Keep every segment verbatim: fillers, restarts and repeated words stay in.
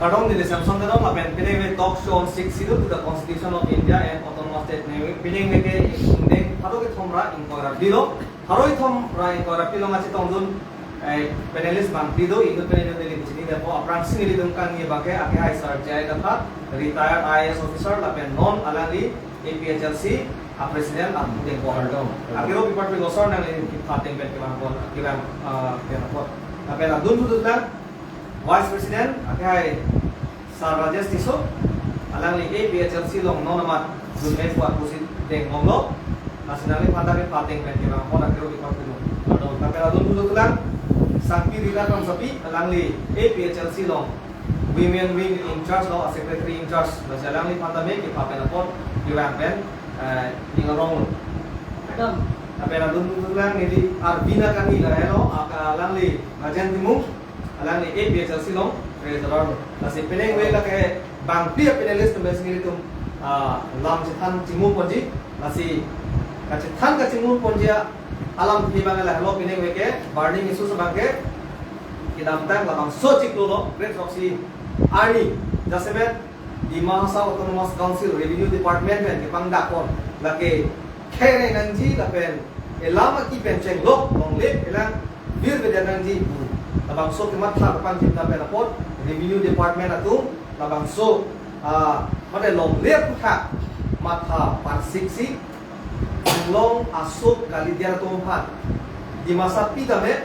Kardom, neli Samson Teron, lapen pini neli talk show on Sixth Schedule to the Constitution of India and Autonomous State, neli pini neli ke ingdeng pharo kethom ra ingkoi ra phli lo, pharo kethom ra ingkoi ra phli lo nangchetongdun, eh, panelist abang phli do, inut pen inut neli kachinidetpo. Aphrangsi nelitum kangni abang ke, akehai Sir J I Kathar, retired I A S officer, lapen non alangli A P H L C a president, a pudengpo. Kardom. Akero pi apar pi kosor nangli kepateng pen kevang apot, kevang, ah, kevang apot. Lapen adun pudutlang, Vice President, akehai Sir Rajesh Tisso, alangli A P H L C along non amat dunme pu apotsi dengdamlo, lasi nangliphan ta kepateng pen kevang apot akero pi apar pi lo. Lapen adun pudutlang, Sangpi Rita Kramsapi, alangli A P H L C along Women Wing in charge lo, a secretary in charge, lasi alangliphan tame kepapen apot kevang pen, eh, ning arong lo. Kardom. Lapen adun pudutlang neli Arvina Kani lahelo, aka alangli Rajen Timung, alangli A P H L C along treasurer lo. Lasi pini neli lake bangphli a panelist atum pensi nelitum, ah, lam chethan chimu ponji, lasi kachethan kachimu ponji alamthe abang lahelo, pini neli ke burning issues abang ke kedamtang labangso chiklo lo, great roxy arni, jasemet Dima Hasao Autonomous Council Revenue Department pen kepangdakpon, lake khere nangji lapen elam aki pen chenglok longle phelang virvedet nangji pu labangso kematha kapangjim dam pen apot Revenue Department atum labangso, ah, mane longle aphuthak matha parsiksi, Anglong aso kalidiar atum aphan, Dimasa pi tame,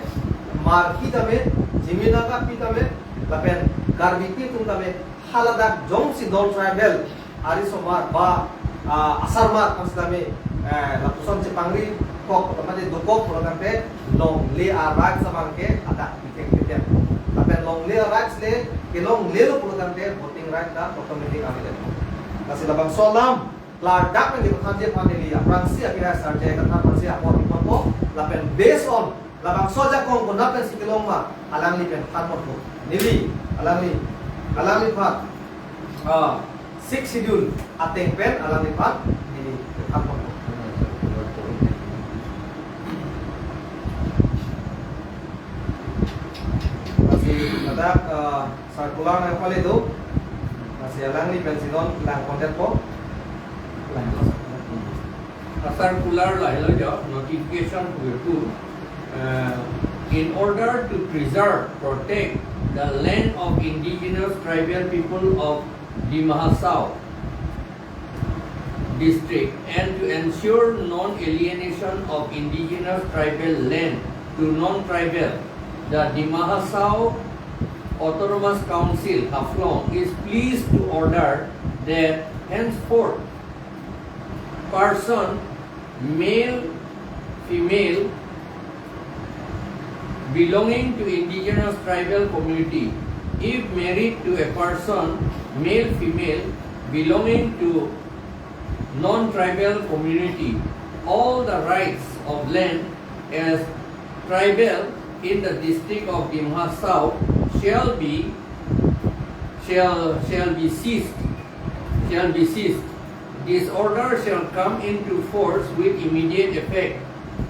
Hmar pi tame, Jimi Naga pi tame, lapen Karbi pi atum tame, haladak jongsi non tribal arisomar ba, ah, asarmar aphan sitame, eh, lapuson chepangri kok, mane dokok pulo tangte longle a-rights abang ke adak pikeng pikeng. Lapen longle a-rights le, kelonglelo pulo tangte voting right ta automatic available. Lasi labangso alam klardak nangkepathanji aphan neli aphrangsi akehai Sir J I Kathar aphansi apor pi ponpo, lapen based on labangso ajakong konat pensi kelong ma, alangli pen than ponpo. Neli, alangli, alangliphan, ah, Sixth Schedule ateng pen alangliphan neli than ponpo. Lasi ladak, ah, circular nangpale do, lasi alangli pensi non lang kontet po. Lang kontet. A circular lahelo jo, notification pu pu, eh, in order to preserve, protect the land of indigenous tribal people of Dima Hasao district and to ensure non-alienation of indigenous tribal land to non-tribal, the Dima Hasao Autonomous Council, Haflong, is pleased to order that henceforth person, male, female, belonging to indigenous tribal community, if married to a person, male, female, belonging to non-tribal community, all the rights of land as tribal in the district of Dima Hasao shall be, shall, shall be ceased, shall be ceased. This order shall come into force with immediate effect.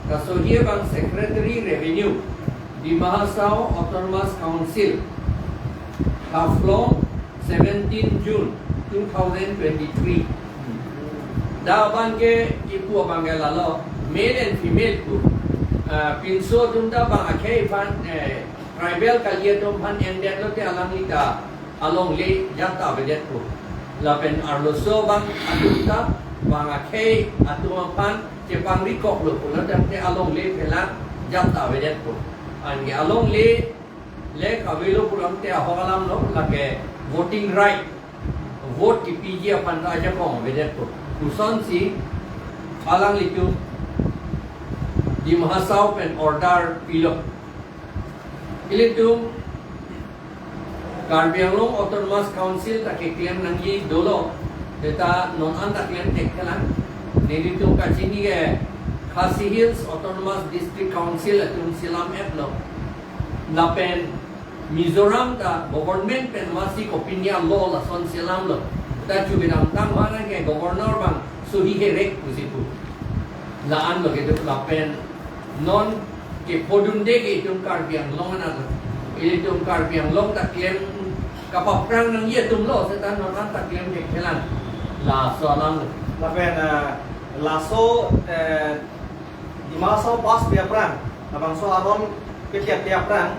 Kasohia bang Secretary Revenue, Dima Hasao Autonomous Council, Haflong, seventeen June two thousand twenty-three. Dak abang ke kipu abang ke lalo, male and female pu. Ah, pinso atum ta bang akhei aphan, eh, tribal kali atum aphan endetlo te alangli ta alongle jat ta avedetpo. Lapen arloso bang atum ta bang akhei atum aphan chepangri koklo pulo tangte alongle phelang jat ta avedetpo. Anke alongle le kavelo pulo tangte ahok alam lo, lake voting right, vote kipiji aphan ta ajakong avedetpo. Lasonsi alanglitum Dima Hasao pen order pilo. Ilitum Karbi Anglong Autonomous Council ta keklem nangji dolo, seta non an ta klem thekthelang. Nelitum kachini ke Khasi Hills Autonomous District Council atum selam-etlo. Lapen Mizoram ta government pen masi kopine a-law lason selamlo. Ta chu kedamtang abang ke governor bang sohi herek pusi pu. La-an lo kedo lapen non kephodunde ke itum Karbi Anglong anat lo. Ilitum Karbi Anglong ta klem Kapaphrang nangji atumlo seta non anta klem thekthe lang. Laso alam lo. Lapen, eh, laso, eh, Dima Hasao pass pi aphrang, labangso aron pipiat pi aphrang,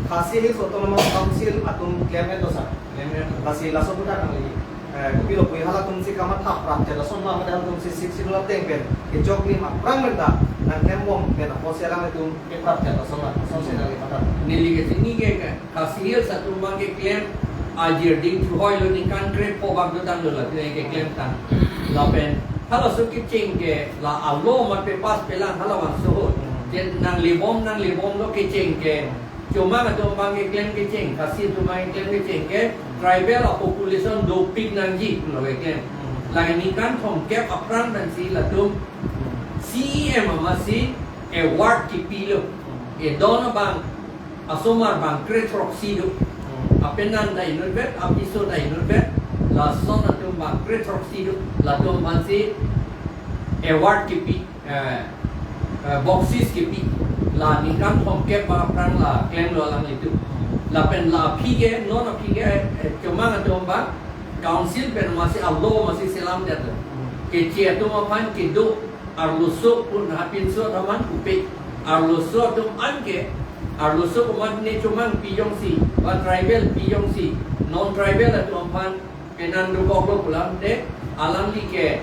Khasi Hills Autonomous Council atum klem-etlo sir. Klem-etlo. Lasi laso aputhak nangli, eh, kopilo pu halatum si kamatha prapjak lason ma, mate halatum si Sixth Schedule ateng pen kechoklim aphrang pen ta nangklembom pen apotsi alanglitum ke prapjak lason ma, lason si nangli matha. Neli kachini ke, ke Khasi Hills atum abang keklem ajir ding chuhoi lo, ningkan krepho abang dotanglo, latum keklemtang. Lapen halaso kecheng ke la alo mat pe pass pelang halabangso ahut. Je nanglebom, nanglebomlo kecheng ke. Chomang atum abang keklem kecheng, Khasi atum abang keklem kecheng ke tribal a-population dopik nangji pulo keklem. Lake ningkan thomkep aphrang pensi latum C E M amatsi award kepilo. Edon abang asomar bang kre throksi do. Apenan ta inutvet, apiso ta inutvet, lason atum bang kre throksi do. Latum aphansi award kepi, eh, eh, boksis kepi. La ningkan thomkep aphrang la klemlo alanglitum. Lapen la aphi ke, non aphi ke, eh, Chomang atum bang council pen amatsi alo amatsi selamdet. Keche atum aphan kedo arloso pun hapinso thaman kupe. Arloso atum anke, arloso komatne Chomang pi jongsi, ba tribal pi jongsi, non-tribal atum aphan penan dokoklo pulang te, alangli ke,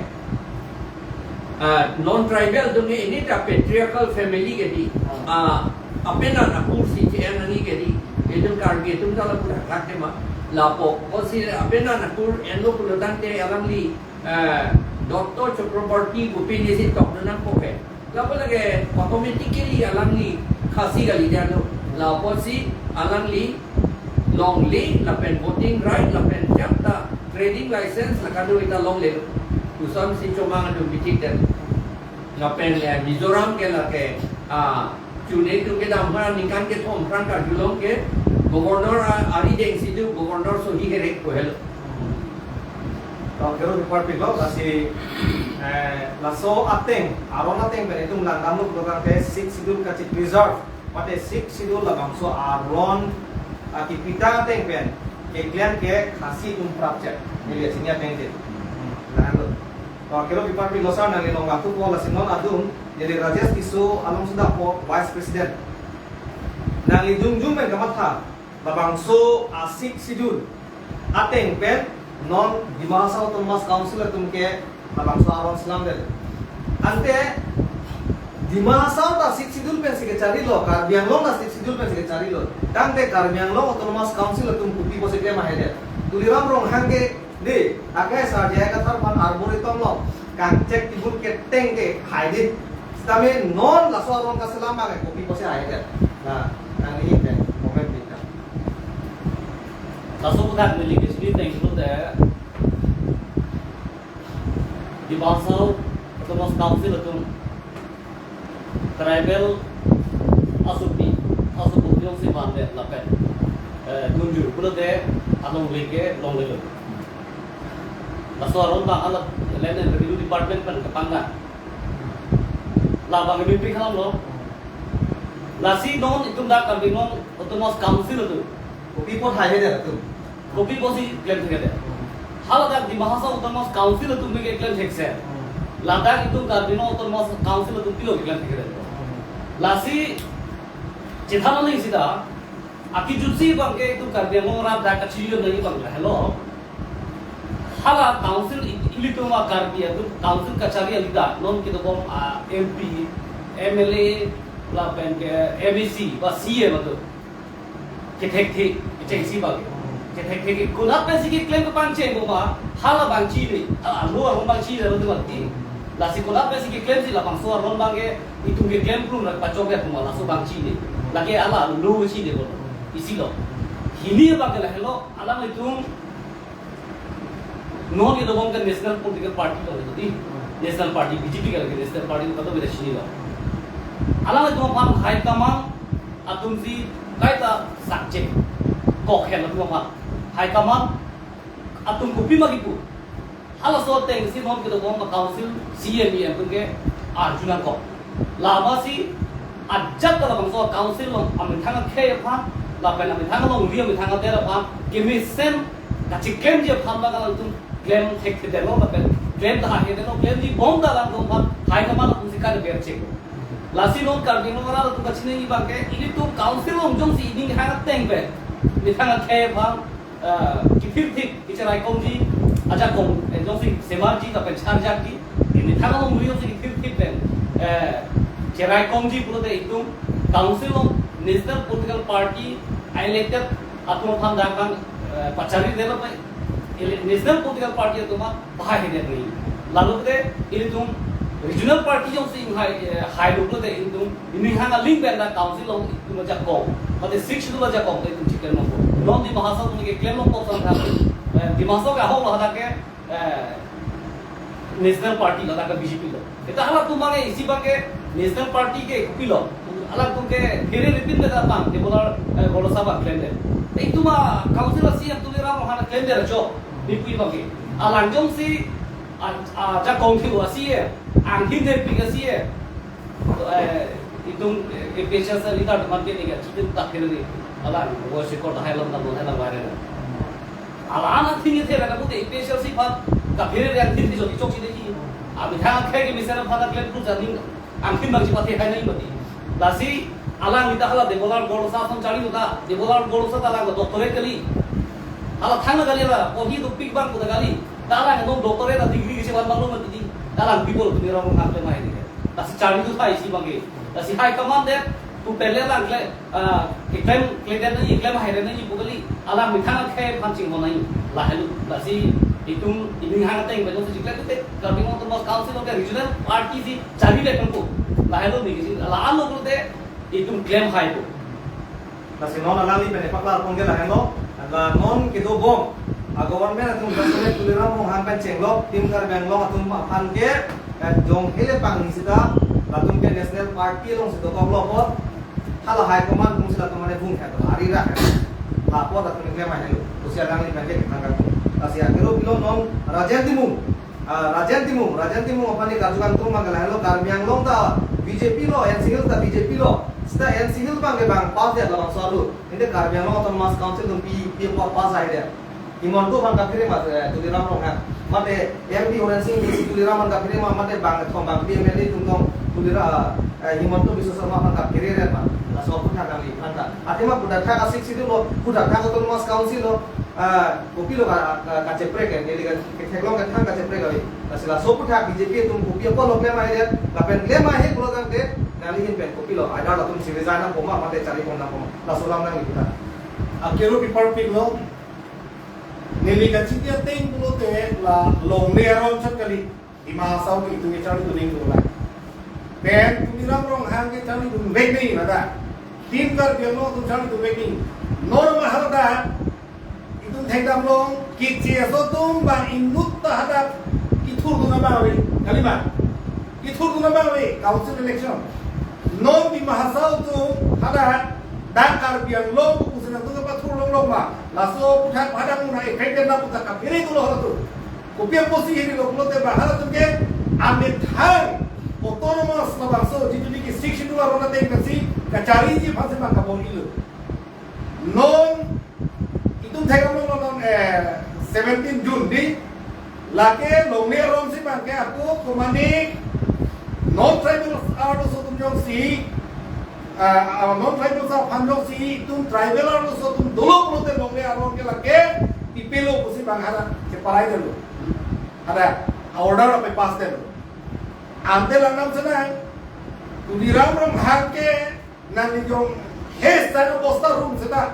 ah, non-tribal atum ke ini ta patriarchal family ke di. Ah, apenan akur si che-en nangji ke di. Itum Karbi atum ta lapu thak tema. Lapu, o si apenan akur enlo pulo tangte alangli eh, Doctor Chakraborty kopine si tokdun nangpo ke. Lapu lake automatically alangli Khasi kalidet lo. Lapusi alangli longle lapen voting right lapen jangta trading license la kado ita longlelo. Lasonsi Chomang atum bithikdet. Lapen, eh, Mizoram ke lake, ah, chune atum kedam aphan ningkan kethom aphrang karjulong ke governor a-, arideng si do, governor sohi herek ko helo. To, kero kepar pilo, lasi, eh, laso ateng, aron ateng pen itum langdamlo pulo tangte Sixth Schedule kachi-preserve, mate Sixth Schedule labangso aron, ah, kepitang ateng pen keklem ke Khasi atum prapjak. Neli kachini ateng ke. Hmm, langdamlo. To, kero kepar pilo sir, nangli long bang thupo, lasi non adung, neli Rajesh Tisso along sudakpo, Vice President. Nangli jongjung pen kamatha, labangso a-Sixth Schedule ateng pen non Dima Hasao Autonomous Council atum ke labangso aron selamdet. Ante Dima Hasao ta Sixth Schedule pensi kecharilo, Karbi Anglong ta Sixth Schedule pensi kecharilo. Tangte Karbi Anglong Autonomous Council atum kopi pusi klem haidet. Tuliram Ronghang ke di, akai sarjai kathar aphan arboretum lo, kangchek tebul keteng ke hai di. Sitame non laso aron kaselam abang ke kopi pusi haidet. Na, nangli pen comment bika. Laso aputhak neli kachini ateng pulote, Dima Hasao Autonomous Council atum tribal asopi, asopi jongsi vandet lapen, eh, dunjui pulote alongle ke longlelo. Laso aron abang ala Land and Revenue Department pen kepangga. Labang ke bipik halam lo. Lasi non itum dak Karbi Anglong Autonomous Council atum kopi apot haihedet atum. Kopi pusi klem thekthedet. Haladak Dima Hasao Autonomous Council atum ke klem thekse. Ladak itum Karbi Anglong Autonomous Council atum pilo klem thekthedet. Lasi chethan nangji seta, akejutsi abang ke itum Karbi Anglong arat dak kachiri nangji abang helo. Hala council i-, ilitum a-Karbi atum council kachari alida, non kedobom a-M P, M L A, lapen ke M A C, ba C M atum. Kethekthe, kechengsi abang. Kethekthe ke konat pensi keklem ke pangcheng boma, hala abang chini, hala alo abang chini, alo tu mati. Lasi konat pensi keklemsi labangso aron abang ke, itum keklem plum rak pachok ya kuma, laso abang chini. Lake hala alo chini boma. Isi lo. Hini abang ke lahelo, alanglitum non kedobom ke national political party lo, jadi national party, B J P ke lake national party, kado beda chini lo. Alanglitum aphan high command atum si kaita sakche kok hen atum aphan. High command atum kopi ma kipu. Halaso atengsi non kedobom a-council C M E M atum ke arju nangkok. Labangsi ajat ta labangso council along amethang akhei aphan Lapen amethang alongri, amethang adet aphan kemesen kacheklemji aphan abang alangtum klem thekthedetlo, lapen klem tahedetlo, klemji bom ta alangtum aphan high command atum si kadeber chek. Lasi non Karbi Anglong arat atum kachiningri abangke, ilitum council along jongsi ining hang ateng pen methang akhei aphan, eh, kithirthip, kicherai kongji, ajakong, eh, jongsi semarji lapen charjakji, methang alongri jongsi kithirthip pen, eh, cherai kongji pulote itum council along national political party elected atum aphan dak abang, eh, pachari delo pen, ele-, national political party atum aphan bahai hene ni. Lalu te ilitum regional party jongsi inghai, eh, hai lo pulote ilitum ining hang aling pen dak council along itum ajakong, mate six schedule ajakong te itum chiklem longpo. Non Dima Hasao atum keklem longpo sang tha. Eh, Dima Hasao ke ahok lo hadak ke, eh, national party lo, hadak ke B J P lo. Kita halatum abangke, isi abangke national party ke kopilo, halatum ke phere ripin beda abang, Debolal, eh, Gorlosa abang klemdet. Te itum a council a C E M Tuliram Ronghang klemdet ajo, mipui abangke. Alang jongsi, a, ajakong thilo a C E M, angthin thepik a C E M. Eh, itum, eh, A P H L C leader teman ke ni ka, chitin tak kiri ni. Alang, voice record hai lom tam, hai lom viral. Alang athini the, na pute A P H L C aphan kaphere re angthin thejok chok si dei. Amethang akhei kemesen aphan klem tu janing angthin abang chipathe hai nai mati. Lasi alang nita hala Debolal Gorlosa ason charli ta, Debolal Gorlosa ta alang doctorate kali. Hala thang kali la, pohi dopik abang pu ta kali. Ta alang non doctorate a degree kechevan abang lo mati. Ta alang people Tuliram Ronghang klemai ni. Lasi charli tu thai isi abangke. Lasi high command det, tu pele alang kle, ah, keklem, klemdet nangji, klem haidet nangji pu kali, alang methang akhei aphan chinghon nangji. Lahelo, lasi itum ining hang ateng pen jongsi chiklem te, Karbi Anglong Autonomous Council along ke regional party si charli le pen ko. Lahelo ni kisi, la-an lo pulote itum klem haipo. Lasi non alangli pen epaklar pon ke lahenlo, la non kedo bom a government atum jasemet Tuliram Ronghang pen chenglok, Team Karbi Anglong atum aphan ke, eh, jong hele pangni sita, latum ke national party alongsi dokoklo apot, hala high command atum si latum mane bung het, ari rak het. La apot latum klem ahelo, pusi alangli pen ke kethan kan. Lasi akero pilo non Rajen Timung, ah, Rajen Timung, Rajen Timung aphan ni karju kangtung abang ke lahenlo, Karbi Anglong ta B J P lo, N C Hills ta B J P lo, sita N C Hills abang ke bang pass det labangso arlo. Ante Karbi Anglong Autonomous Council atum pi, pi apot pass ai det. Himanta aphan kaphere ma, eh, Tuliram Ronghang. Mate M P Horen Sing Bey si Tuliram aphan kaphere ma, mate bang thom bang P M L A atum tong Tuliram, eh, Himanta Biswa Sarma aphan kaphere re ma. Laso aphuthak kali aphan ta. Athema puthak thak a six schedule lo, puthak thak Autonomous Council lo, eh, kopilo ka, ka, kacheprek ke, neli ka, ketheklong kethang kacheprek kali. Lasi laso aphuthak B J P atum kopi apot lo klem ai det, lapen klem ai he pulo tangte, nangli ahin pen kopilo, either latum si resign nangpo ma, mate charli pon nangpo ma. Laso alam nangli puthak. Akero pipar pik lo, neli kachiti ateng pulote la longle aron chot kali, Dima Hasao ke itum ke charli dun nangji pulo la. Pen Tuliram Ronghang ke charli dunvek nangji ladak. Team Karbi Anglong atum charli dunvek nangji. Normal hadak itum thekdam long, keche aso atum abang inut ta hadak kethur dun abang ave, kali ma? Kethur dun abang ave, council election. Non Dima Hasao atum hadak, dak Karbi Anglong pusi nangtum kepathur longlong ma. Laso aphuthak hadak muna effect na puthak kaphere dolo halatum. Kopi apotsi hiri lo pulote ba halatum ke amethang autonomous labangso, jitu ni ke six schedule aron ateng pensi kacharliji aphansi abang kabor-ilo. Non itum thekdam long non, eh, seventeen June dei, lake longle aron si abang ke ako komane non tribal arloso atum jongsi, ah, ah, non tribal aphan jongsi itum tribal arloso atum dolo pulote longle aron ke lake pipelo pusi abang hadak cheparai detlo. Hadak order ape pass detlo. Ante langdam senang, Tuliram Ronghang ke nangli jong he sang bosta rum seta.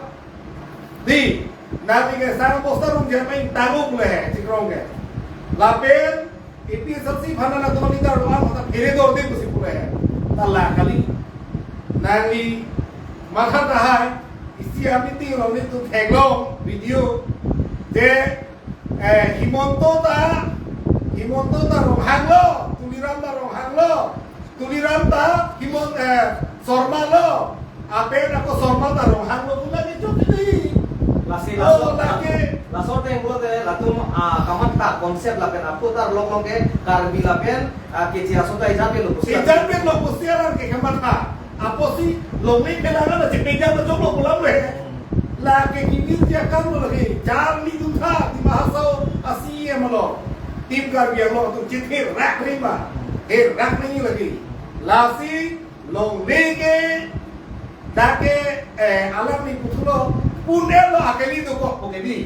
Dei, nangli ke sang bosta rum je main tango pule he, chikrong ke. Lapen, A P H L C aphan nangtum leader lo-an ta phere do dei pusi pule he. Ta la kali. Nangli matha tahai, isi a meeting along nelitum theklong video, je, eh, Himanta ta, Himanta ta Ronghang lo, Tuliram ta Ronghang lo, Tuliram ta Himon-, eh, Sarma lo, apen ako Sarma ta Ronghang lo, puna ke chot dei. Lasi, oh, laso, lake. Laso ateng pulote latum, ah, kamatha concept lapen aphuthak longlong ke Karbi lapen, ah, keche aso ta ejaplo pusi. Ejaplo pusi alang ke kamatha. Apotsi longle phelang na chepejam na choklo pulang le. Lake kini dia kam lo lake, charli duntha, Dima Hasao a-C E M along. Team Karbi Anglong atum chit he rak ring ma, he rak ring lake. Lasi longle ke, dak ke, eh, alam ni puthulo, pune lo akeli dokok pu ke di.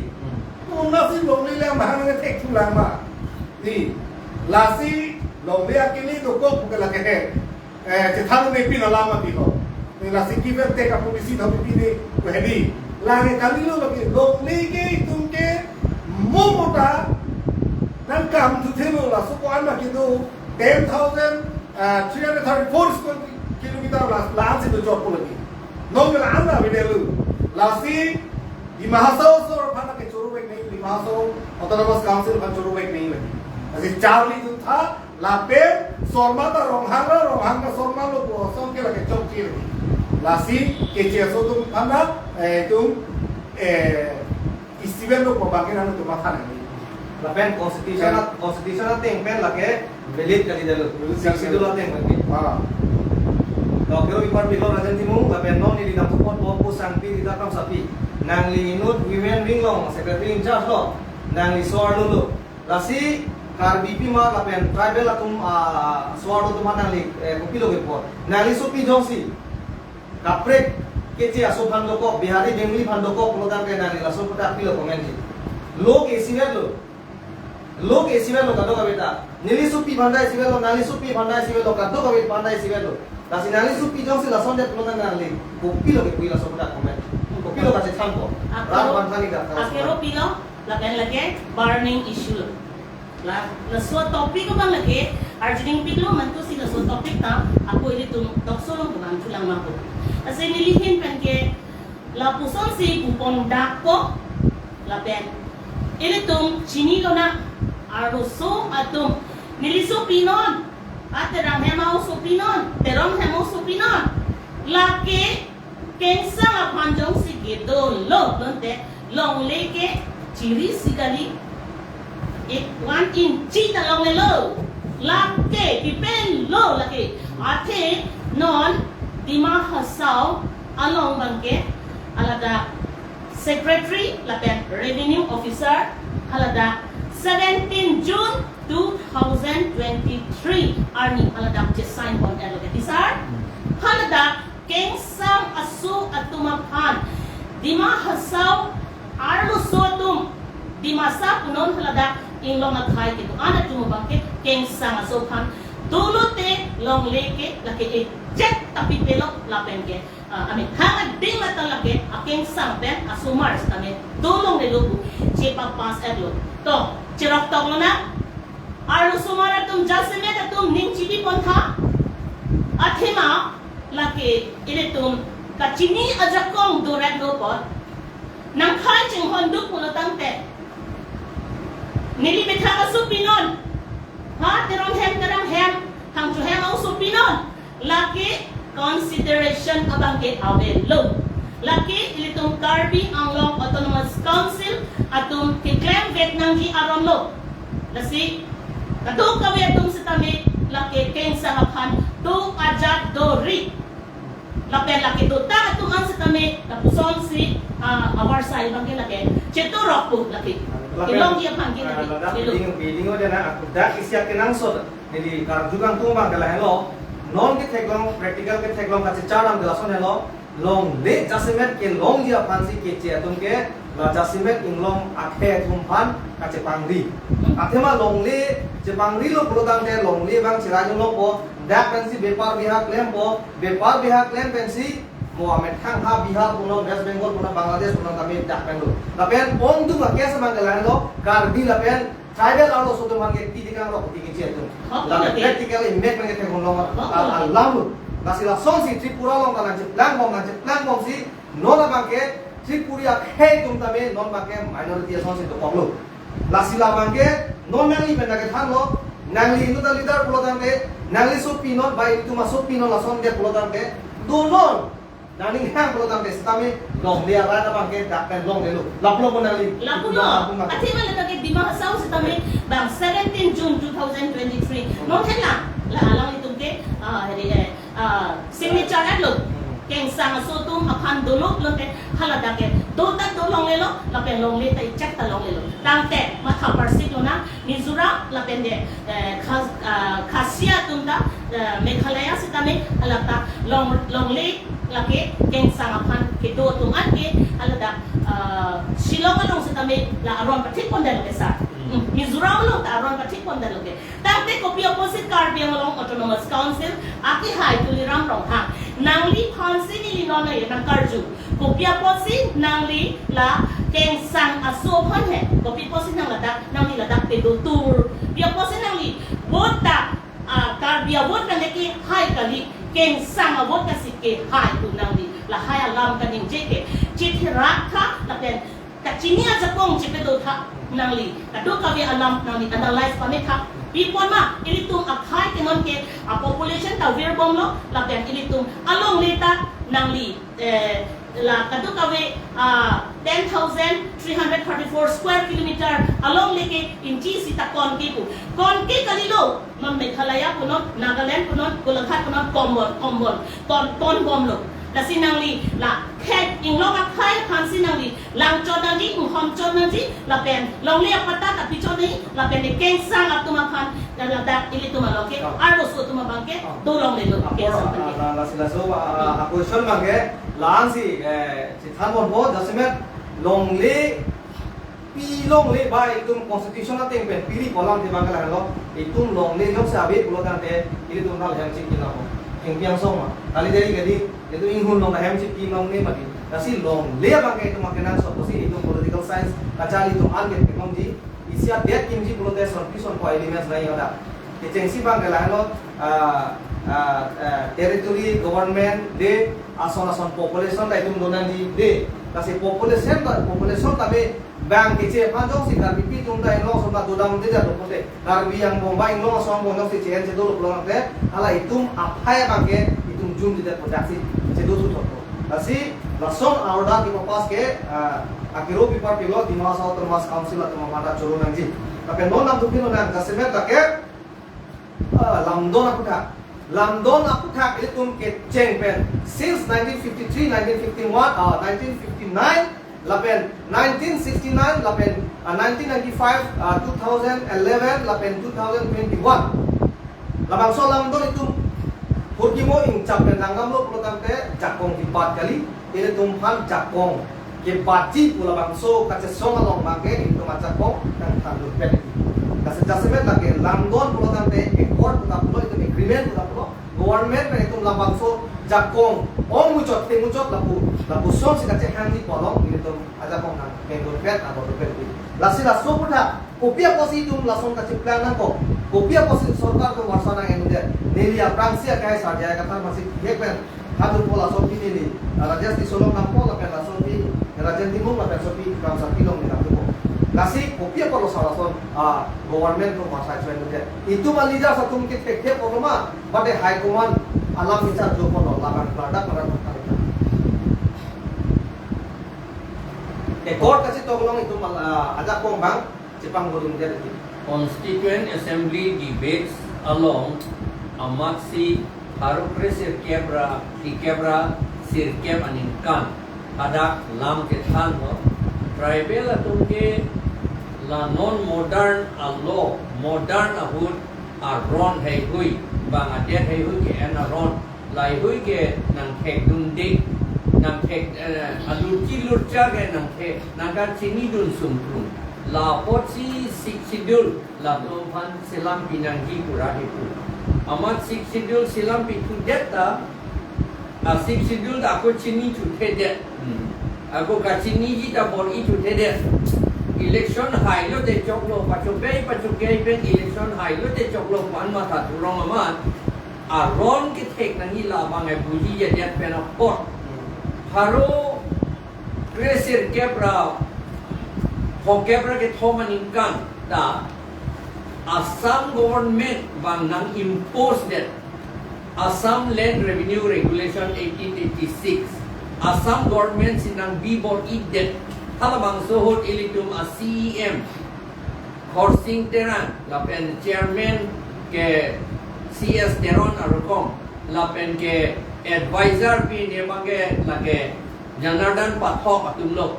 Puna si longle le mahang ne thek thulang ma. Di, lasi longle akeli dokok pu ke lake he. Eh, chethan ne pin alam ma di ho. Ni lasi give and take a policy tho pine ko he di. Lake kali lo lake longle ke itum ke mo mota nangkam thu thelo laso ko-an ma kedo ten thousand, uh, three hundred thirty-four square kilometer la, la-an si do chot pu lake. Nong la-an la bidelu. Lasi Dima Hasao asor aphan ke choro vek nai, Dima Hasao Autonomous Council aphan choro vek nai lake. Lasi charli duntha, lapen Sorma ta Ronghang ra, Ronghang ta Sorma lo pu ason ke lake chokche lake. Lasi Keche aso atum aphan ta, eh, itum, eh, isi pen lo pu abang ke nangtum matha nangji. Lapen constitution, ya, constitution ateng pen lake valid kali dalo. Valid kali. Sixth schedule ateng pen ke. Ah. Doctor Bipar Bilo Rajen Timung, lapen non neli nangtupon po pu Sangpi Rita Kramsapi. Nangli inut women wing along secretary in charge lo. Nangli so-arlo lo. Lasi Karbi pima lapen tribal atum, ah, so-arlo atum aphan nangli, eh, kopilo kepu. Nangli sopi jongsi kaprek Keche aso aphan dokok, Bihari Bengali aphan dokok pulo tangte nangli laso aputhak pilo comment ji. Lo ke isivet lo. Lo ke isivet lo kadokave ta. Neli sopi aphan ta isivet lo, nangli sopi aphan ta isivet lo, kadokave aphan ta isivet lo. Lasi nangli sopi jongsi lason det pulo tangte nangli kopilo kepu laso aputhak comment. Kopilo kachethan ko. Ako, rat aphan thani ka. Akero pilo, lapen lake burning issue lo. La, laso topic abang lake arjuding pik lo mantu si laso topic ta ako ilitum talk show along kevang thulang ma ko. Lasi neli ahin pen ke lapuson si pupon dak ko lapen ilitum chini lonang arloso atum, neli sopi non, a Terang hem a-oso pi non, Teron hem a-oso pi non. Lake Kengsang aphan jongsi kedo lo pulote longle ke chiri si kali. Ek one inchi ta longle lo. Lake kipen lo lake. Athe non Dima Hasao along abang ke haladak secretary lapen revenue officer haladak seventeen June two thousand twenty-three arni haladak chesign pon-et lo ke, ti sir. Haladak Kengsang aso atum aphan, Dima Hasao arloso atum, Dimasa punon haladak inglong akhei kedo-an atum abang ke Kengsang aso aphan dolo te longle ke lake ejek ta pipelo lapen ke, ah, amethang ading lata lake akengsang pen asomar sitame dolongle lo pu chepa pass-et lo. To, cherok tok lonang. Arloso mar atum, jasemet atum ning chipi pon tha. Athema lake ilitum kachini ajakong doret lo apot nangkhai chinghon duk pulo tangte, neli methang aso pi non, ha, Teron hem, Terang hem, Hangjo hem a-oso pi non. Lake consideration abang ke avelo. Lake ilitum Karbi Anglong Autonomous Council atum keklem vek nangji aron lo. Lasi kadokave atum sitame lake Kengsang aphan do ajat do ri. Lapen lake dotang atum an sitame lapuson si, ah, avarsai abang ke lake chetorok pu lake. Lapen, kelongji aphan ke, ah, lake, ladak chelo. Biding, biding o dena aku dak isi akenangsot. Neli karju kangtung abang ke lahelo, non ketheklong, practical ketheklong kachechar alam ke lason helo, longle jasemet kelongji aphan si Keche atum ke, la jasemet inglong akhei atum aphan kachepangri. Athema longle chepangri lo pulo tangte longle abang cherai lo po, dak pensi bepar bihak klem po, bepar bihak klem pensi mo amethang ha Bihar punon, West Bengal punon, Bangladesh punon tame dak pen lo. Lapen ongdung a-case abang ke lahelo, Karbi lapen tribal arloso atum aphan ke ti dikang rok ti Keche atum. Hok, lapen oke. Practical impact abang ke theklong long, hok, a, oke. Alam lo. Lasi lasonsi Tripura along ta nangcheplang bom, nangcheplang bomsi non abang ke Tripuri akhei atum tame non abang ke minority asonsi dokok lo. Lasi labang ke non nangli pen nangkethan lo, nangli inut a-leader pulo tangte, nangli sopi non, ba itum asopi non lason det pulo tangte, do non. Nangning hang pulo tangte sitame longle arat abang ke dak pen longle lo. Lapulo ko nangli? Lapulo. Lapulo. Athema lake Dima Hasao sitame bang seventeen June two thousand twenty-three. Non hela, la alanglitum ke, ah, heri, eh, ah, signature-et lo. Kengsang aso atum aphan dolo pulote haladak ke Do ta do longlelo, lapen longle ta ichak ta longlelo. Tangte matha parsi lonang, Mizoram lapen de, eh, Khas-, ah, Khasi atum ta, eh, Meghalaya sitame, hala ta long, longle lake kengsang aphan kedo atum an ke, hala ta, ah, Shillong along sitame la aron pathik pondetlo ke sir. Hmm. Hmm, Mizoram along ta aron pathik pondetlo ke. Tangte kopi apotsi Karbi Anglong Autonomous Council akehai Tuliram Ronghang, nangliphansi neli non nangkarju. Kopi apotsi nangli la kengsang aso aphan he. Kopi apotsi nang ladak, nangli ladak pedo tur. Pi apotsi nangli vote ta, ah, Karbi a-vote nangli kehai kali, kengsang a-vote kasi kehai tu nangli. Lahai alam kaningje ke. Chitherak tha, lapen kachini ajakong chipedo tha nangli. Kadokave alam nangli analyze pame tha. Pi apot ma, ilitum akhai ke non ke, a-population ta virbomlo, lapen ilitum alongle ta nangli, eh, la kadokave, ah, ten thousand three hundred thirty-four square kilometer alongle ke inchi sita konke pu. Konke kalilo, non Meghalaya punon, Nagaland punon, Golaghat punon, kombon, kombon, kon, konbomlo. Lasi nangli, la, khek, inglong akhai aphansi nangli langchot nangji, inghomchot nangji, lapen longle apatta ta pichot nangji, lapen ne kengsang atum aphan, la, ladak ilitum along ke, Oh. arloso atum abang ke, Oh. do longlelo, Oh, kengsang aphan ke. la, la, lasi laso, ah, Hmm. ah, question abang ke, la-ansi, eh, chethan bompo, jasemet longle, pi longle ba itum constitution ateng pen piri kolam di abang ke lahelo, itum longle jongsi ave pulo tangte, ilitum nal hem chik kinabo. Hengpiang song ma. Kali dari kali, itum inghun long hem chik kinong ne mati. Lasi longle abang ke itum akenangsot pusi itum political science kacharli atum an ke pekong di. Isi adet kimji pulote son pi son ko elements nai ada. Kechengsi abang ke lahelo, ah, ah, ah, territory, government, de, ason ason population ta itum do nangji, de. Lasi population ta, population ta be bang keche aphan jongsi Karbipi atum ta inglong ason ta dodamde ja do pulote. Karbi angbong ba inglong ason angbong jongsi che-en che dolo pulo tangte, hala itum aphai abang ke itum jumjedet pudaksi chedo su thotpo. Lasi lason a-order kepapass ke, ah, akero paper pilo Dima Hasao Autonomous Council atum aphan ta choro nangji. Lapen non nangtupin lonang, jasemet lake, ah, lamdon aphuthak. Lamdon aphuthak ilitum kecheng pen since nineteen fifty-three, nineteen fifty-one, ah, nineteen fifty-nine, lapen nineteen sixty-nine, lapen, ah, nineteen ninety-five, ah, two thousand eleven, lapen two thousand twenty-one. Labangso lamdon itum hurkimo ingchap pen nangdamlo pulo tangte jakong kebat kali, ilitum aphan jakong kebatji pu labangso kachesong along abang ke itum ajakong nangthandunpet. Lasi jasemet lake lamdon pulo tangte accord pu ta pulo, itum agreement pu ta pulo, government pen itum labangso jakong ong muchot te muchot lapu, lapuson si kachehangji pu along ilitum ajakong nangthandunpet, nangthandunpet. Lasi laso aphuthak kopi apotsi itum lason kachiplang nangkok, kopi apotsi sorkar atum varsa nang-endet, neli aphrangsi akehai Sarjai Kathar masi hek pen, hadu po lason pi neli, ah, Rajesh Tisso along dampo lapen lason pi Rajen Timung lapen lason pi Kramsa Teron along neli dampo. Lasi kopi apotlo sa lason, ah, government atum varsa choi endet. Itum a-leaders atum ke thekthe apotlo ma, bade high command alam bichar jo apotlo, labang klardak klardak klardak. Accord kachetok along itum, ah, ajakong abang chepangdundet. Constituent Assembly debates along amatsi pharo kre sirkep ra, sirkep ra sirkep aningkan hadak lam kethanlo. Tribal atum ke la non modern alo, modern ahut aron heihui, bang adet heihui ke-en aron, laihui ke nangthekdunde, nangthek, eh, alurchi lurcha ke nangthek, nangkachinidun sungkrung. La apotsi Sixth Schedule latum aphan selam pinangji pura hipu. Amat Sixth Schedule selam pithudet ta, a Sixth Schedule ta ako chini thuthedet. Hmm. Ako kachiniji ta bor-i thuthedet. Election hailo te choklo, pachokei pachokei pen election hailo te choklo pu an matha thurong amat. Aron kethek nangji labang e bujijedet pen apot. Pharo kre sirkep ra phokep ra kethom aningkan ta Assam government bang nang-impose det Assam Land Revenue Regulation eighteen eighty-six. Assam government si nangbi bor-idet. Halabangso ahut ilitum a C E M Khorsing Terang, lapen chairman ke C S Teron arokom, lapen ke advisor pi ne abang ke lake Janardan Pathak atumlo.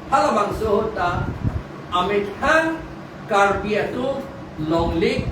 Halabangso ahut ta amethang Karbi atum longle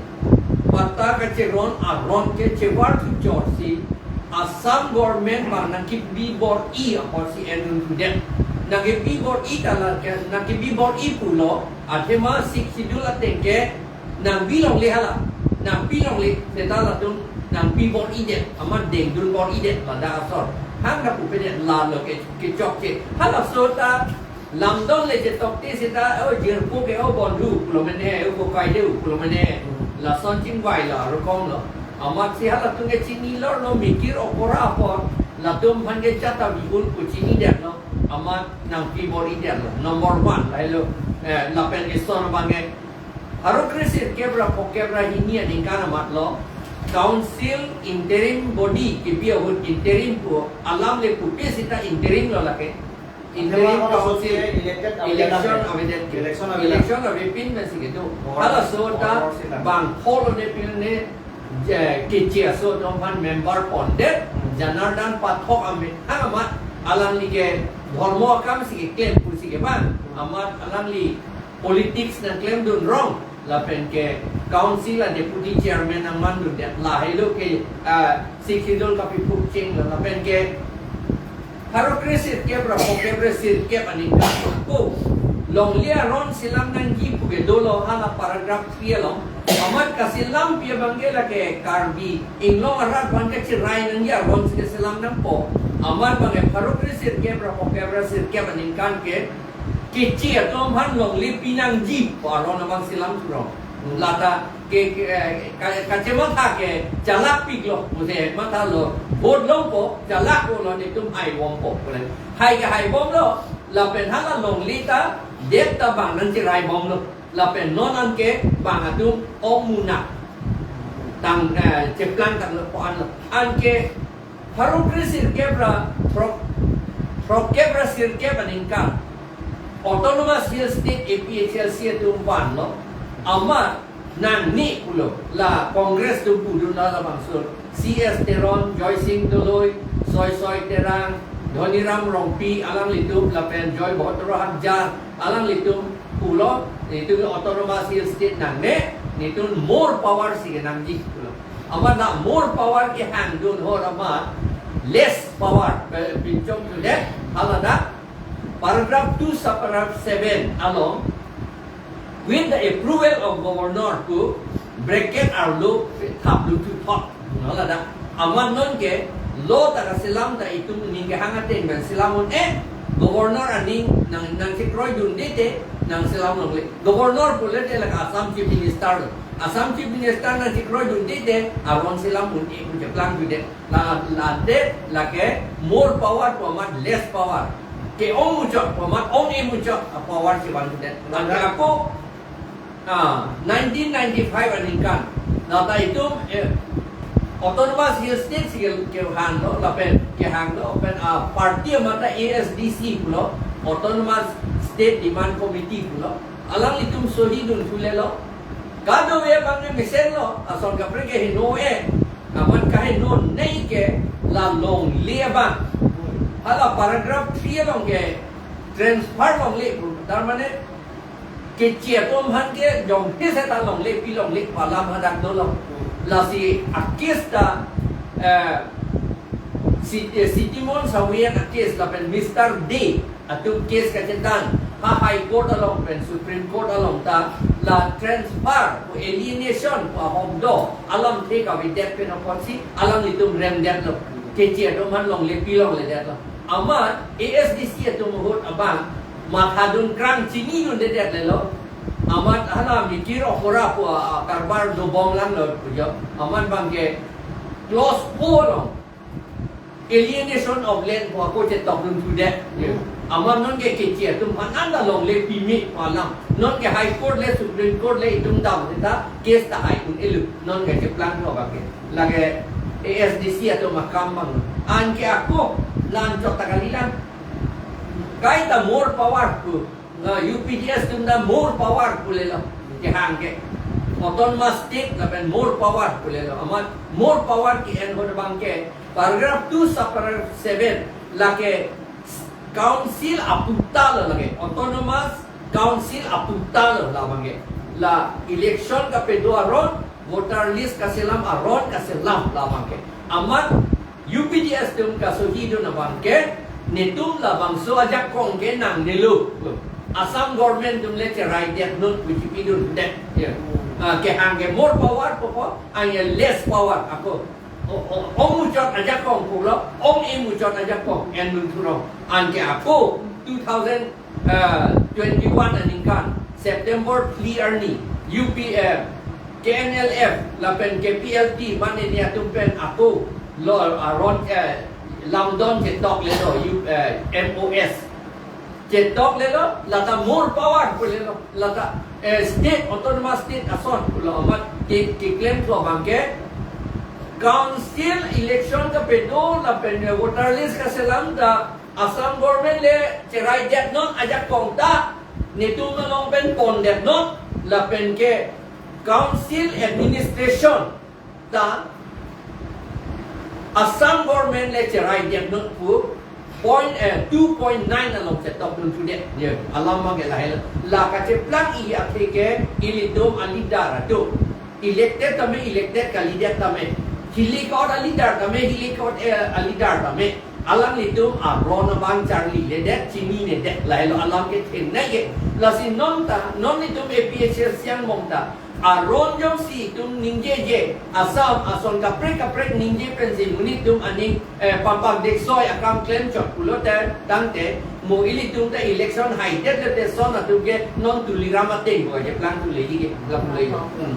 patta kacheron aron ke chevar thuchor si Assam government abang nangkebi bor-i apotsi enun thudet. Nangkebi bor-i ta lake, nangkebi bor-i pulo, athema Sixth Schedule ateng ke nangpi longle hala, nangpi longle, seta latum nangpi bor-idet, amat dengdun bor-idet, ladak asor. Hang napupedet, lalo ke, kechokche. Halaso ta lamdon le chetokte seta, o jirpo ke, o bondhu pulo mene, o kokai de pulo mene. Lason chingvai lo, arokom lo. Amatsi halatum ke chinilo, lo mikir okora apor, latum aphan ke chata bihul pu chinidetlo, amat nangpi bor-idetlo. Number one, lahelo, eh, lapen ison abang ke, pharo kre sirkep ra phokep ra hini aningkan amatlo, Council interim body kebi ahut interim pu alam le pupe seta interim lo lake. Interim Athema council, elected avedet election lake. Avedet ke. Election avedet. Election avepin pensi kedo. Governor, halaso ta governor seta. Bang phol ne pil ne, je, keche aso atum aphan member pondet, Hmm. Janardan Pathak amethang amat alangli ke dhormo akam si keklem pusi ke bang, amat alangli politics nangklemdun rong, lapen ke council a deputy chairman nangmandundet, lahelo ke, ah, Sixth Schedule kapiphuk chenglo, lapen ke pharo kre sirkep ra phokep ra sirkep aningkan ako longle aron selam nangji pu ke dolo, hala paragraph three along. Amat kaselam pi abang ke lake Karbi Anglong arat aphan kacherai nangji aron si keselam nangpo. Amat abang ke pharo kre sirkep ra phokep ra sirkep aningkan ke keche atum aphan longle pinangji pu aron abang selam thurong. Lata ke, ke, ka, kachematha ke chalak piklo, muse mathalo, vote longpo, chalak pulo, netum haibompo pule. Hai ke haibomlo, lapen hala longle ta, det ta bang nangcherai bomlo. Lapen non anke bang atum ong munak tang, eh, cheplang tanglo pu anlo. Anke pharo kre sirkep ra, pharo, pharo kep ra sirkep aningkan Autonomous Hill State, A P H L C atum vanlo. Amat nangne pulo, la Congress atum pudun la labangso. C S Teron, Joysing Doloi, Soisoi Terang, Dhoniram Rongpi, alanglitum lapen Joy Bhadrang Hagjar, alanglitum pulo, netum Autonomous Hill State nangne, netum more power si kenangji pulo. Amat la more power kehangdun ahut amat less power, eh, pinchongthudet, haladak paragraph two subparagraph seven along, with the approval of governor pu bracket arlo thaplo thuthot. No ladak. Amat non ke law ta kaselam ta itum ning kehang ateng pen selam un-e, governor aning nang, nangchekroidunde te nangselam longle. Governor pule te lake Assam Chief Minister lo. Assam Chief Minister nangchekroidunde te aron selam un-e pu cheplang thudet. La, la det lake more power pu amat less power. Ke-ong muchot pu amat ong-e muchot a power chevan thudet. Anke ako, ah, nineteen ninety-five aningkan, lata itum, eh, Autonomous Hill State si ke, kehanglo, lapen kehanglo, pen, ah, party amat ta A S D C pulo, Autonomous State Demand Committee pulo, alanglitum sohi dunthulelo. Kadokave abang ke mesenlo, ason kaprek ke heno-e. Amat kaheno nei ke la longle abang. Hala paragraph three along ke transfer longle pu, tar mane keche atum aphan ke jongsi seta longle pi longle pu alam hadak dolo. Lasi a case ta, eh, si, eh, Sitimon Sawian a case lapen Mister Dey atum case kachethan, ha High Court along pen Supreme Court along ta la transfer pu alienation pu ahok do alamthe kavedet pen apotsi alanglitum remdetlo. Keche atum aphan longle pi longledetlo. Amat A S D C atum ahut abang mathadun krang chinidundedet lelo. Amat hala mikir okora pu a, a karbar dobom langlo pujo. Amat abang ke clause four along alienation of land pu ako chetokdun thudet. Hmm. Amat non ke keche atum aphan anta longle pime pu alam. Non ke High Court le Supreme Court le itum dam seta case ta hai un-elo. Non ke cheplang lo abang ke. Lake A S D C atum akam abang. Anke ako la-anchot ta kalilang. Kaita more power pu. Na U P D S atum ta more power pulelo. Kehang ke. Autonomous state lapen more power pulelo. Amat more power ke-en ahut abang ke paragraph two subparagraph seven lake Council aputa lo lake, Autonomous Council aputa lo labang ke. La election kapedo aron, voter list kaselam aron kaselam labang ke. Amat U P D S atum kasohidun abang ke, netum labangso ajakong ke nangdelo. Assam government atum le cheraidetnon pu chipidundet. Ya. Ah, kehang ke more power pupo, ang ke less power ako. O, o, ong muchot ajakong pulo, ong e muchot ajakong, en dun thurong. Anke ako two thousand twenty-one aningkan September three arni U P F, K N L F lapen K P L T mane ni atum pen ako lo aron, eh, lamdon chetok lelo, U, eh, M O S. Chetok lelo, lata more power pu lelo, lata, eh, state, autonomous state ason pulo amat ke, keklem thu abang ke, council election kapedo lapen, eh, voter list kaselam ta Assam government le cheraidetnon ajakong ta, netum along pen pondetnon, lapen ke council administration ta Assam government le cheraidetnon pu point, eh, two point nine along chetokdun thudet. Ya, alam abang ke lahelo. La kacheplang-i athe ke ilitum a-leader atum. Elected tame, elected ka-leader tame. Hilikot a-leader tame, hilikot, eh, a-leader tame. Alanglitum aron abang charliledet, chininedet, lahelo alam kethenei ke. Lasi non ta, non itum A P H L C angbong ta aron jongsi itum ningjeje, Assam ason kaprek kaprek ningje pensi monit atum aning, eh, papak deksoi akam klemchot pulote tangte, mo ilitum ta election haidet le te son atum ke non Tuliram ateng ko je plang tuleji ke, plang tuleji. Hmm.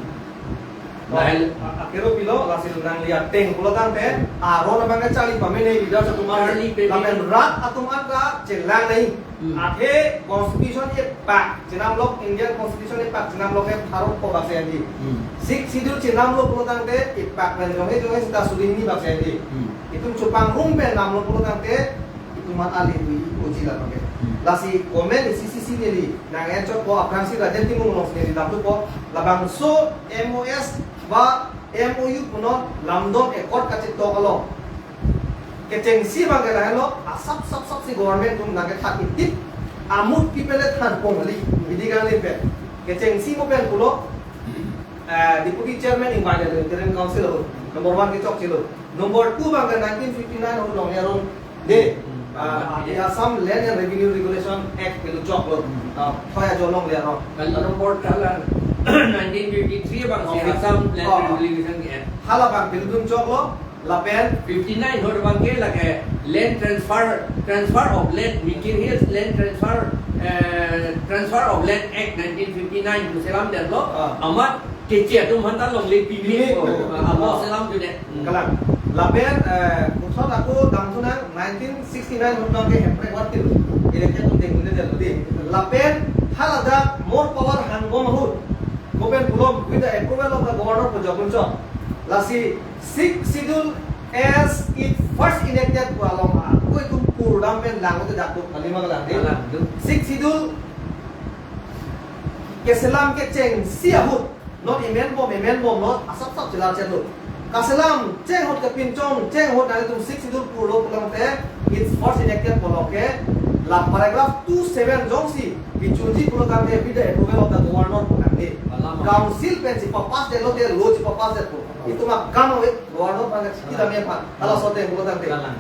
Lahel. A-, akero pilo, lasi nangli ateng pulo tangte, aron abang ke charli pamene, leader atum an, charli pamene, lapen rat atum an ta chelang nai. Hmm. Athe constitution epak chenamlok, Indian constitution epak chenamlok ke tharok ko bak si andi. Hmm. Sixth schedule chenamlok pulo tangte epak pen jonghe jonghe sita suding ni bak si andi. Hmm. Itum chupang rung pen namlo pulo tangte itum an ali dui uji la pakai. Hmm. Lasi comment isi isi neli nang enchot ko aphrangsi Rajen Timung alongsi neli damthu ko, labangso M O S ba M O U punon lamdon accord kachetok along kechengsi abang ke lahelo, asap sap sap si government atum nangkethan itip, amut kipen le than pong kali, bidi kangli pen. Kechengsi mo pen pulo, eh, Deputy Chairman invited lo, Interim Council lo, number one kechokche lo. Number two abang ke nineteen fifty-nine ahut longle aron de, ah, the Assam Land and Revenue Regulation Act pelu choklo. Ah, thoi ajo longle aron. Kalau number tala nineteen fifty-three abang si, oh, Assam Land, oh, Revenue Regulation Act. Hala abang pelu dun choklo, lapen fifty-nine ahut abang ke lake land transfer, transfer of land, Mikir Hills Land Transfer, eh, Transfer of Land Act nineteen fifty-nine pu selamdetlo, ah, amat keche atum aphan ta longle pimi, pimi, oh, ah, abo, ah, selamthudet. Hmm. Kalang. Lapen, eh, puthot ako damthu nang nineteen sixty-nine ahut abang ke Hemprek warti lo. Elected atum dengdunde lo di. Lapen haladak more power hangbom ahut, kopen pulo, with the approval of the governor pu jokdun chok. Lasi Sixth Schedule as it first enacted pu along ako itum purdam pen langlote dak tu kalima kalang di. Kalang tu. Sixth Schedule keselam kechengsi ahut, non amendment, amendment non asap sap chelar chetlo. Kaselam cheng ahut, kepinchong cheng ahut nanglitum Sixth Schedule purlo pulo tangte, it first enacted pulo ke, la paragraph two seven jongsi bichunji pulo tangte, with the approval of the governor pu nangji. Kalang. Council pensi papass detlote, law si papass detpo. Itum akam ave, governor abang ke chiki dam aphan, halaso ateng pulo tangte. Kalang.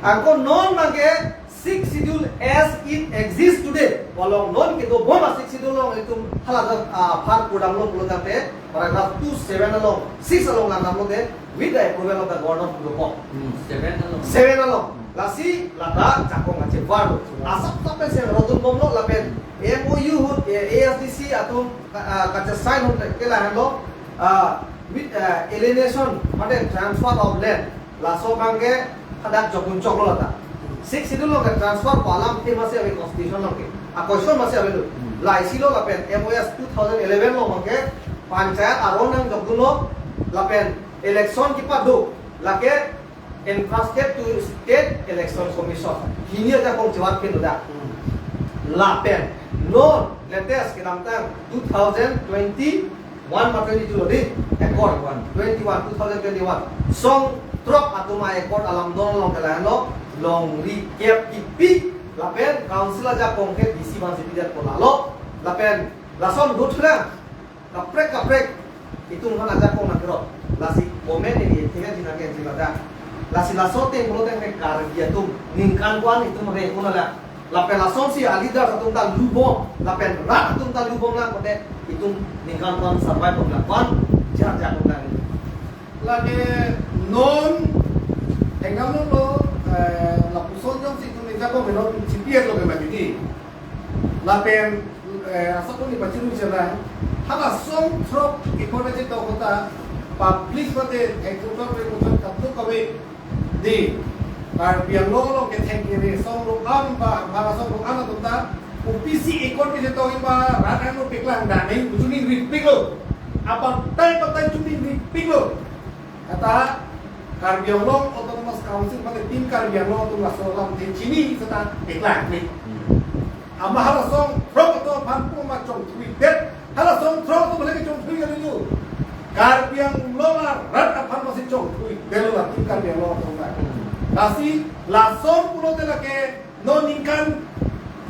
Anke non abang ke Sixth Schedule as it exists today, along non kedobom a-Sixth Schedule along itum hala, ah, apar purdamlo pulo tangte, paragraph two seven along, six along langdamlote, with the approval of the governor pu dokok. Hmm, seven along. Seven along. Lasi lata jakong ache varlo. Asap sap pen seng rodunbomlo lapen M O U ahut, eh, A S D C atum, ah, kachesign ahut ke lahenlo, ah, with, ah, alienation, mane transfer of land. Laso abang ke hadak jokdun choklo lata. Sixth Schedule along ke transfer pu alam te masi ave constitution along ke. A question masi avelo. Hmm. Laisi lo lapen M O S two thousand eleven along abang ke panchayat aron nangjokdunlo lapen election kepado, lake entrusted to State Election Commission. Hini ajakong chevar pen lo dak. Hmm. Lapen non latest kedamtang two thousand twenty-one ma twenty-two lo di, accord one, twenty-one, two thousand twenty-one. Song throk atum a-accord alamdon along ke lahenlo, longri kep kipi Lapen council ajakong ke D C aphansi pidetpo lalo. Lapen lason dothrang kaprek kaprek itum aphan ajakong nangkerot. Lasi comment area thengji nangkenji ladak. Lasi laso ateng pulote ke Karbi atum ningkan ko-an itum rengkun ala. Lapen lasonsi a-leaders atum ta lubom, lapen rat atum ta lubomlang pulote itum ningkan ko-an survive bomlang, ko-an jar jar bomlang. Lake non, engkam lo, eh, lapuson jongsi itum ningkan ko-an non C P S lo ke mati. Lapen, eh, asapun ni pachiru chela. Hala song throk ipor na chito kota public mate executor pe kuthon kaplo kave di. Karbi Anglong along kethek kere song lo am ba, ba song lo am atum ta O B C accord ke chito ba rat ang lo peklang dane kuchuni ripik lo. Apa tai patai chuni ripik lo. Kata Karbi Anglong Autonomous Council mate Team Karbi Anglong atum laso alamthe chini seta peklang ni. Ama hala song throk atum aphan pu ma chongthuidet. Hala song throk atum lagi chongthui kali tu. Karbi Anglong arat aphan masi chongthuidetlo la Team Karbi Anglong atum ta. Lasi lason pulote lake non ningkan,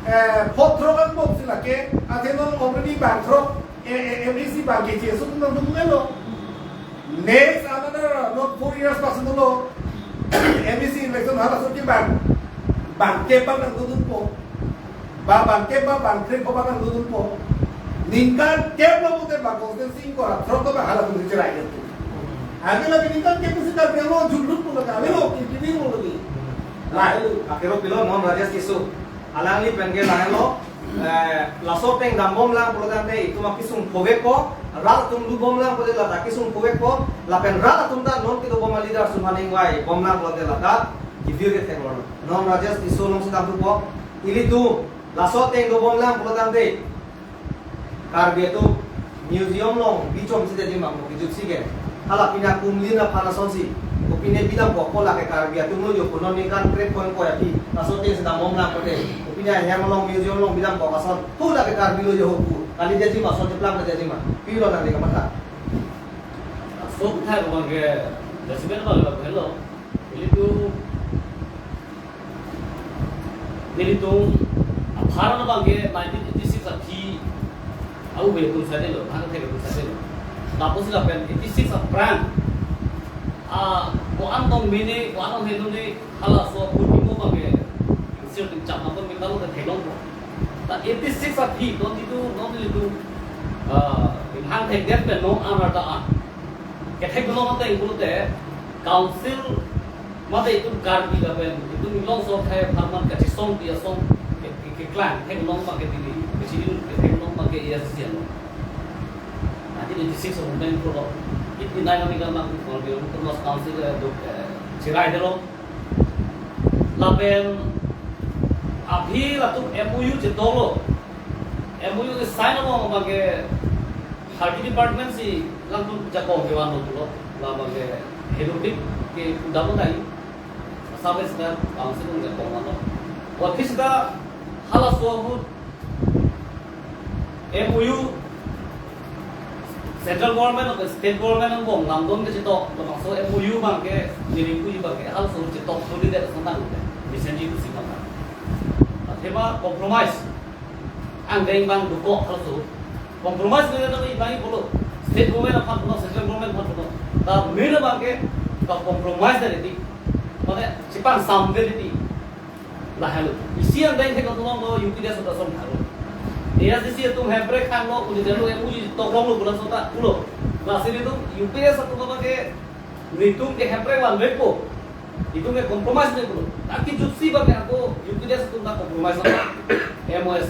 eh, pho throk angbong si lake, athe non already bang throk, eh, eh, M A C bang keche, so nangdun lo. Next another, not four years pas dolo, M A C election hala so ke bang, bang ke bang nangdunpo. Ba bang ke ba bang kre ko bang nangdunpo. Ningkan ke lo pute bang constituency ko throk to bang hala pun cherai itu. Agi lagi ningkan ke pun si Karbi Anglong julut pun lagi, ave lo, kini lo lagi. Lahelo. Akero pilo non Rajesh Tisso. Alangli pen ke lahelo, eh, laso ateng dambomlang pulo tangte itum akesung phovekpo, rat atum lubomlang pulote lata kesung phovekpo, lapen rat atum ta non kedobom a-leader sumhaning vai bomlang pulote lata kivir ketheklong. Non Rajesh Tisso alongsi damthupo, ilitum laso ateng dobomlang pulo tangte Karbi atum museum along bichom si dejima mo kejut si ke. Hala pini akumlin aphan asonsi. Kopine bidampo, ko lake Karbi atum lo jo, ko non ningkan kre point ko ya pi. Laso ateng si dambomlang pulote. Kopine ahem along museum along bidampo ason. Ko lake Karbi lo jo ho pu. Kali dejima ason cheplang dejima. Pilo nangli kamatha. Sok thai ko bang ke. Dasi ben bang lo hello. Ilitum Nelitum apharman abang ke nineteen eighty-six aphi au be tum sade lo, hang the tum sade lo. Lapusi lapen eighty-six aphrang, ah, ko-an tong mene, ko-an tong henu ne, halaso aphu timo abang ke, sir ting chap napon mita lo ke theklongpo. Ta eighty-six aphi, non itu, non nelitum, ah, hang thekdet pen non an arta an. Kethek belong ate ingkul te, council mate itum Karbi lapen itum Inglong so khai apharman kachesong pi asong ke, ke, keklang, theklong abang ke Delhi, kachidin theklong abang ke A S D C ano. Nineteen eighty-six movement ko lo, eighty-nine ani kan abang ko lo, itum North Council, eh, do, eh, cherai delo. Lapen aphi latum M O U chetok lo. M O U ke sign abang abang ke Harbi department si latum jakong kevan lo pulo. Labang ke Hedupik ke udam lo dai. Sampai sekarang council pun jakong lo. Waktu sudah halaso ahut M O U central government atau state government angbong lamdon ke chetok, labangso M O U abang ke, niring pu abang ke, halaso chetok, tuli dek santang ke, mesen ji kusi abang. Athema compromise, angdeng abang dukok halaso. Compromise ke dek abang pulo, state government aphan pulo, central government aphan pulo. Ta mena abang ke, ta compromise dek di, mane chepangsam dek di. Lahelo. Isi angdeng thek atum lo U P D S atum ason thalo. A S D C atum hemprek hang lo, uli jalo M O U toklong lo bulan sota pulo. Lasi nelitum U P D S atum abang ke nelitum ke hemprek vanvepo. Itum ke compromise ne pulo. Tapi jutsi abang ke ako U P D S atum ta compromise lo. M O S,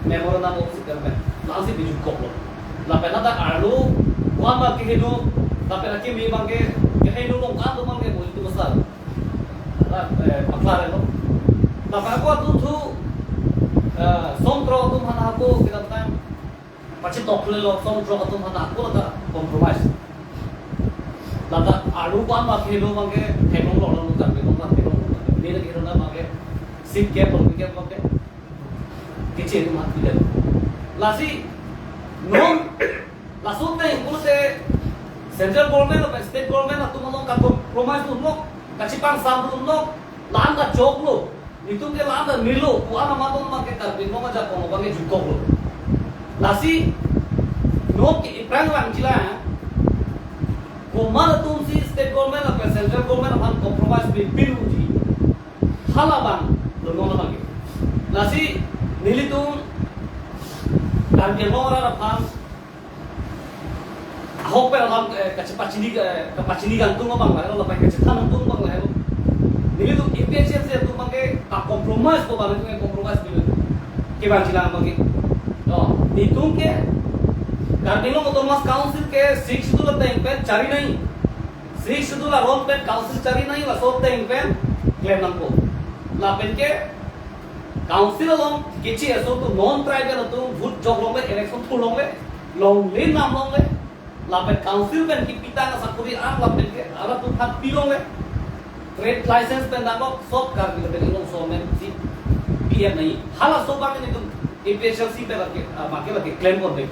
Memorandum of Settlement. Lasi bijut kok lo. Lapen ata arlo, wan abang ke heno, lapen akimi abang ke, ke heno long kan abang ke, mo itum asal. Lah, eh, paklar lo. Lapen ako atum thu, eh, songthrok atum aphan ako kedamtang pachetok le lo, songthrok atum aphan ako lata compromise. Lata aru ko an ma khelo abang ke theklong lo, lo kan theklong lo, theklong lo. Ini lagi hero na abang ke seat cap, lo cap abang ke. Keche atum aphan pidetlo. Lasi non laso ateng pulote central government lapen state government atum along ka-compromise dunlo, kachepangsam dunlo, la-an kachoklo, Itum ke la-an ta nilo, ko-an amat abang ke Karbi Anglong ajakong abang ke jutkoklo. Lasi, non ke iphrang vangji la, komat atum si state government lapen central government aphan compromise pipin unji. Hala abang, lo non abang ke. Lasi, nelitum, Karbi Anglong arat aphan, ahok pen alam, eh, kachepachini, eh, kapachini kangtung abang lahelo, lapen kachethan kangtung abang lahelo. Nelitum A P H L C atum abang ke ka-compromise ko abang, itum ke compromise pen kevangji lang abang ke. To, itum ke Karbi Anglong Autonomous Council ke Sixth Schedule ateng pen chari nangji. Sixth Schedule aron pen council chari nangji, laso ateng pen klem nangpo. Lapen ke council along kechi aso atum, non-tribal atum vote jok longle, election thur longle, longle nam longle. Lapen council pen kipitang asakuri an lapen ke arat atum aphan pi longle. Trade license pen dangkok, sob Karbi lapen Anglong aso amen si pi nangji. Halaso abang nelitum A P H L C pen lake, ah, make lake klem pon dei.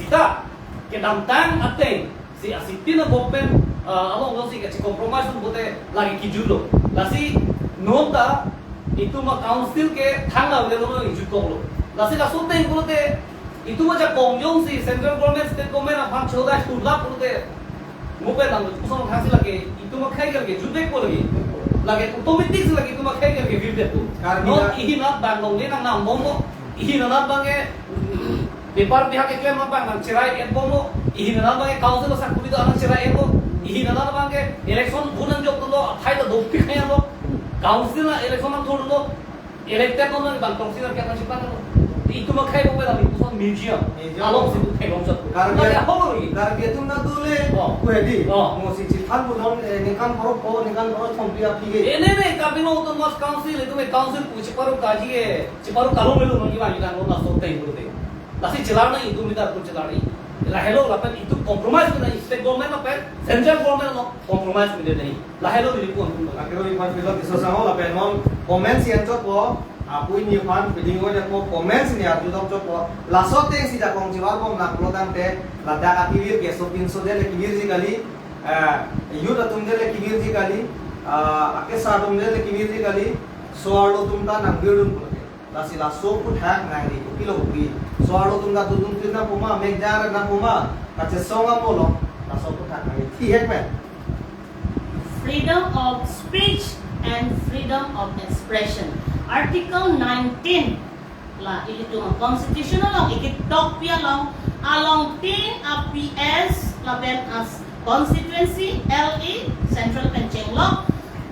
Sita kedamtang ateng si asitin a-government, ah, along lo si kachi-compromise un pute lake kijutlo. Lasi non ta itum a-council ke thang la velo, non jutkoklo. Lasi laso ateng pulote itum ajakong jongsi central government, state government aphan chodai tulap pulote, mo pen lang koson thangsi lake itum akhei ke jutdetpo lake. Lake automatic si lake itum akhei ke virdetpo. Karbi non la- ihin anat abang longle nang nam bomlo. Ihin anat abang ke bepar bihak keklem abang nangcherai-etbomlo. Ihin anat abang ke council asakuri do nangcherai-etlo. Ihin anat abang ke election vote nangjok dolo, athai ta dopik haya lo. Council a-election nangthurlo. Elected non nang bang tongsi nang kya nang chipatlo. Itum akhei bombe la itum son museum. Museum. Along si itum theklong chot. Karbi, lake ahok lo ri. Karbi atum ta dole. Oh. Ko hedi. Oh. Mo si chithan pu non, eh, ningkan pharo pho, ningkan pharo thompi aphi ke. Eh, ne, ne, Karbi Anglong Autonomous Council, itum e council pu chiparo kaji ke, chiparo kalong melo nang iwan iwan lo laso ateng pulote. Lasi chelar nangji, itum mita pun chelar nangji. Lahelo lapen itum compromise nangji, state government lapen central government along compromise nangji. Lahelo neli pon pun. Akiro ipan pilot iso sango lapen non comments yang chotpo, apui ni pan piding o ya po comments ni arju dok chotpo. Laso ateng si jakong chivar bom nangplo tangte, ladak akivir ke sopinso dele kivirji kali, eh, youth atum dele kivirji kali, eh, akesar atum dele kivirji kali, so-arlo atum ta nangvirdun pulote. Lasi laso aphuthak nangri kopilo kopi. So-arlo atum ta dudun tin nangpo ma, mekjang nangpo ma, kachesong amo lo, laso aphuthak nangri. Thihek pen. Freedom of speech and freedom of expression. Article nineteen. La ilitum constitution along ikitokpi along, along tin a P S lapen as constituency L E central pen chenglok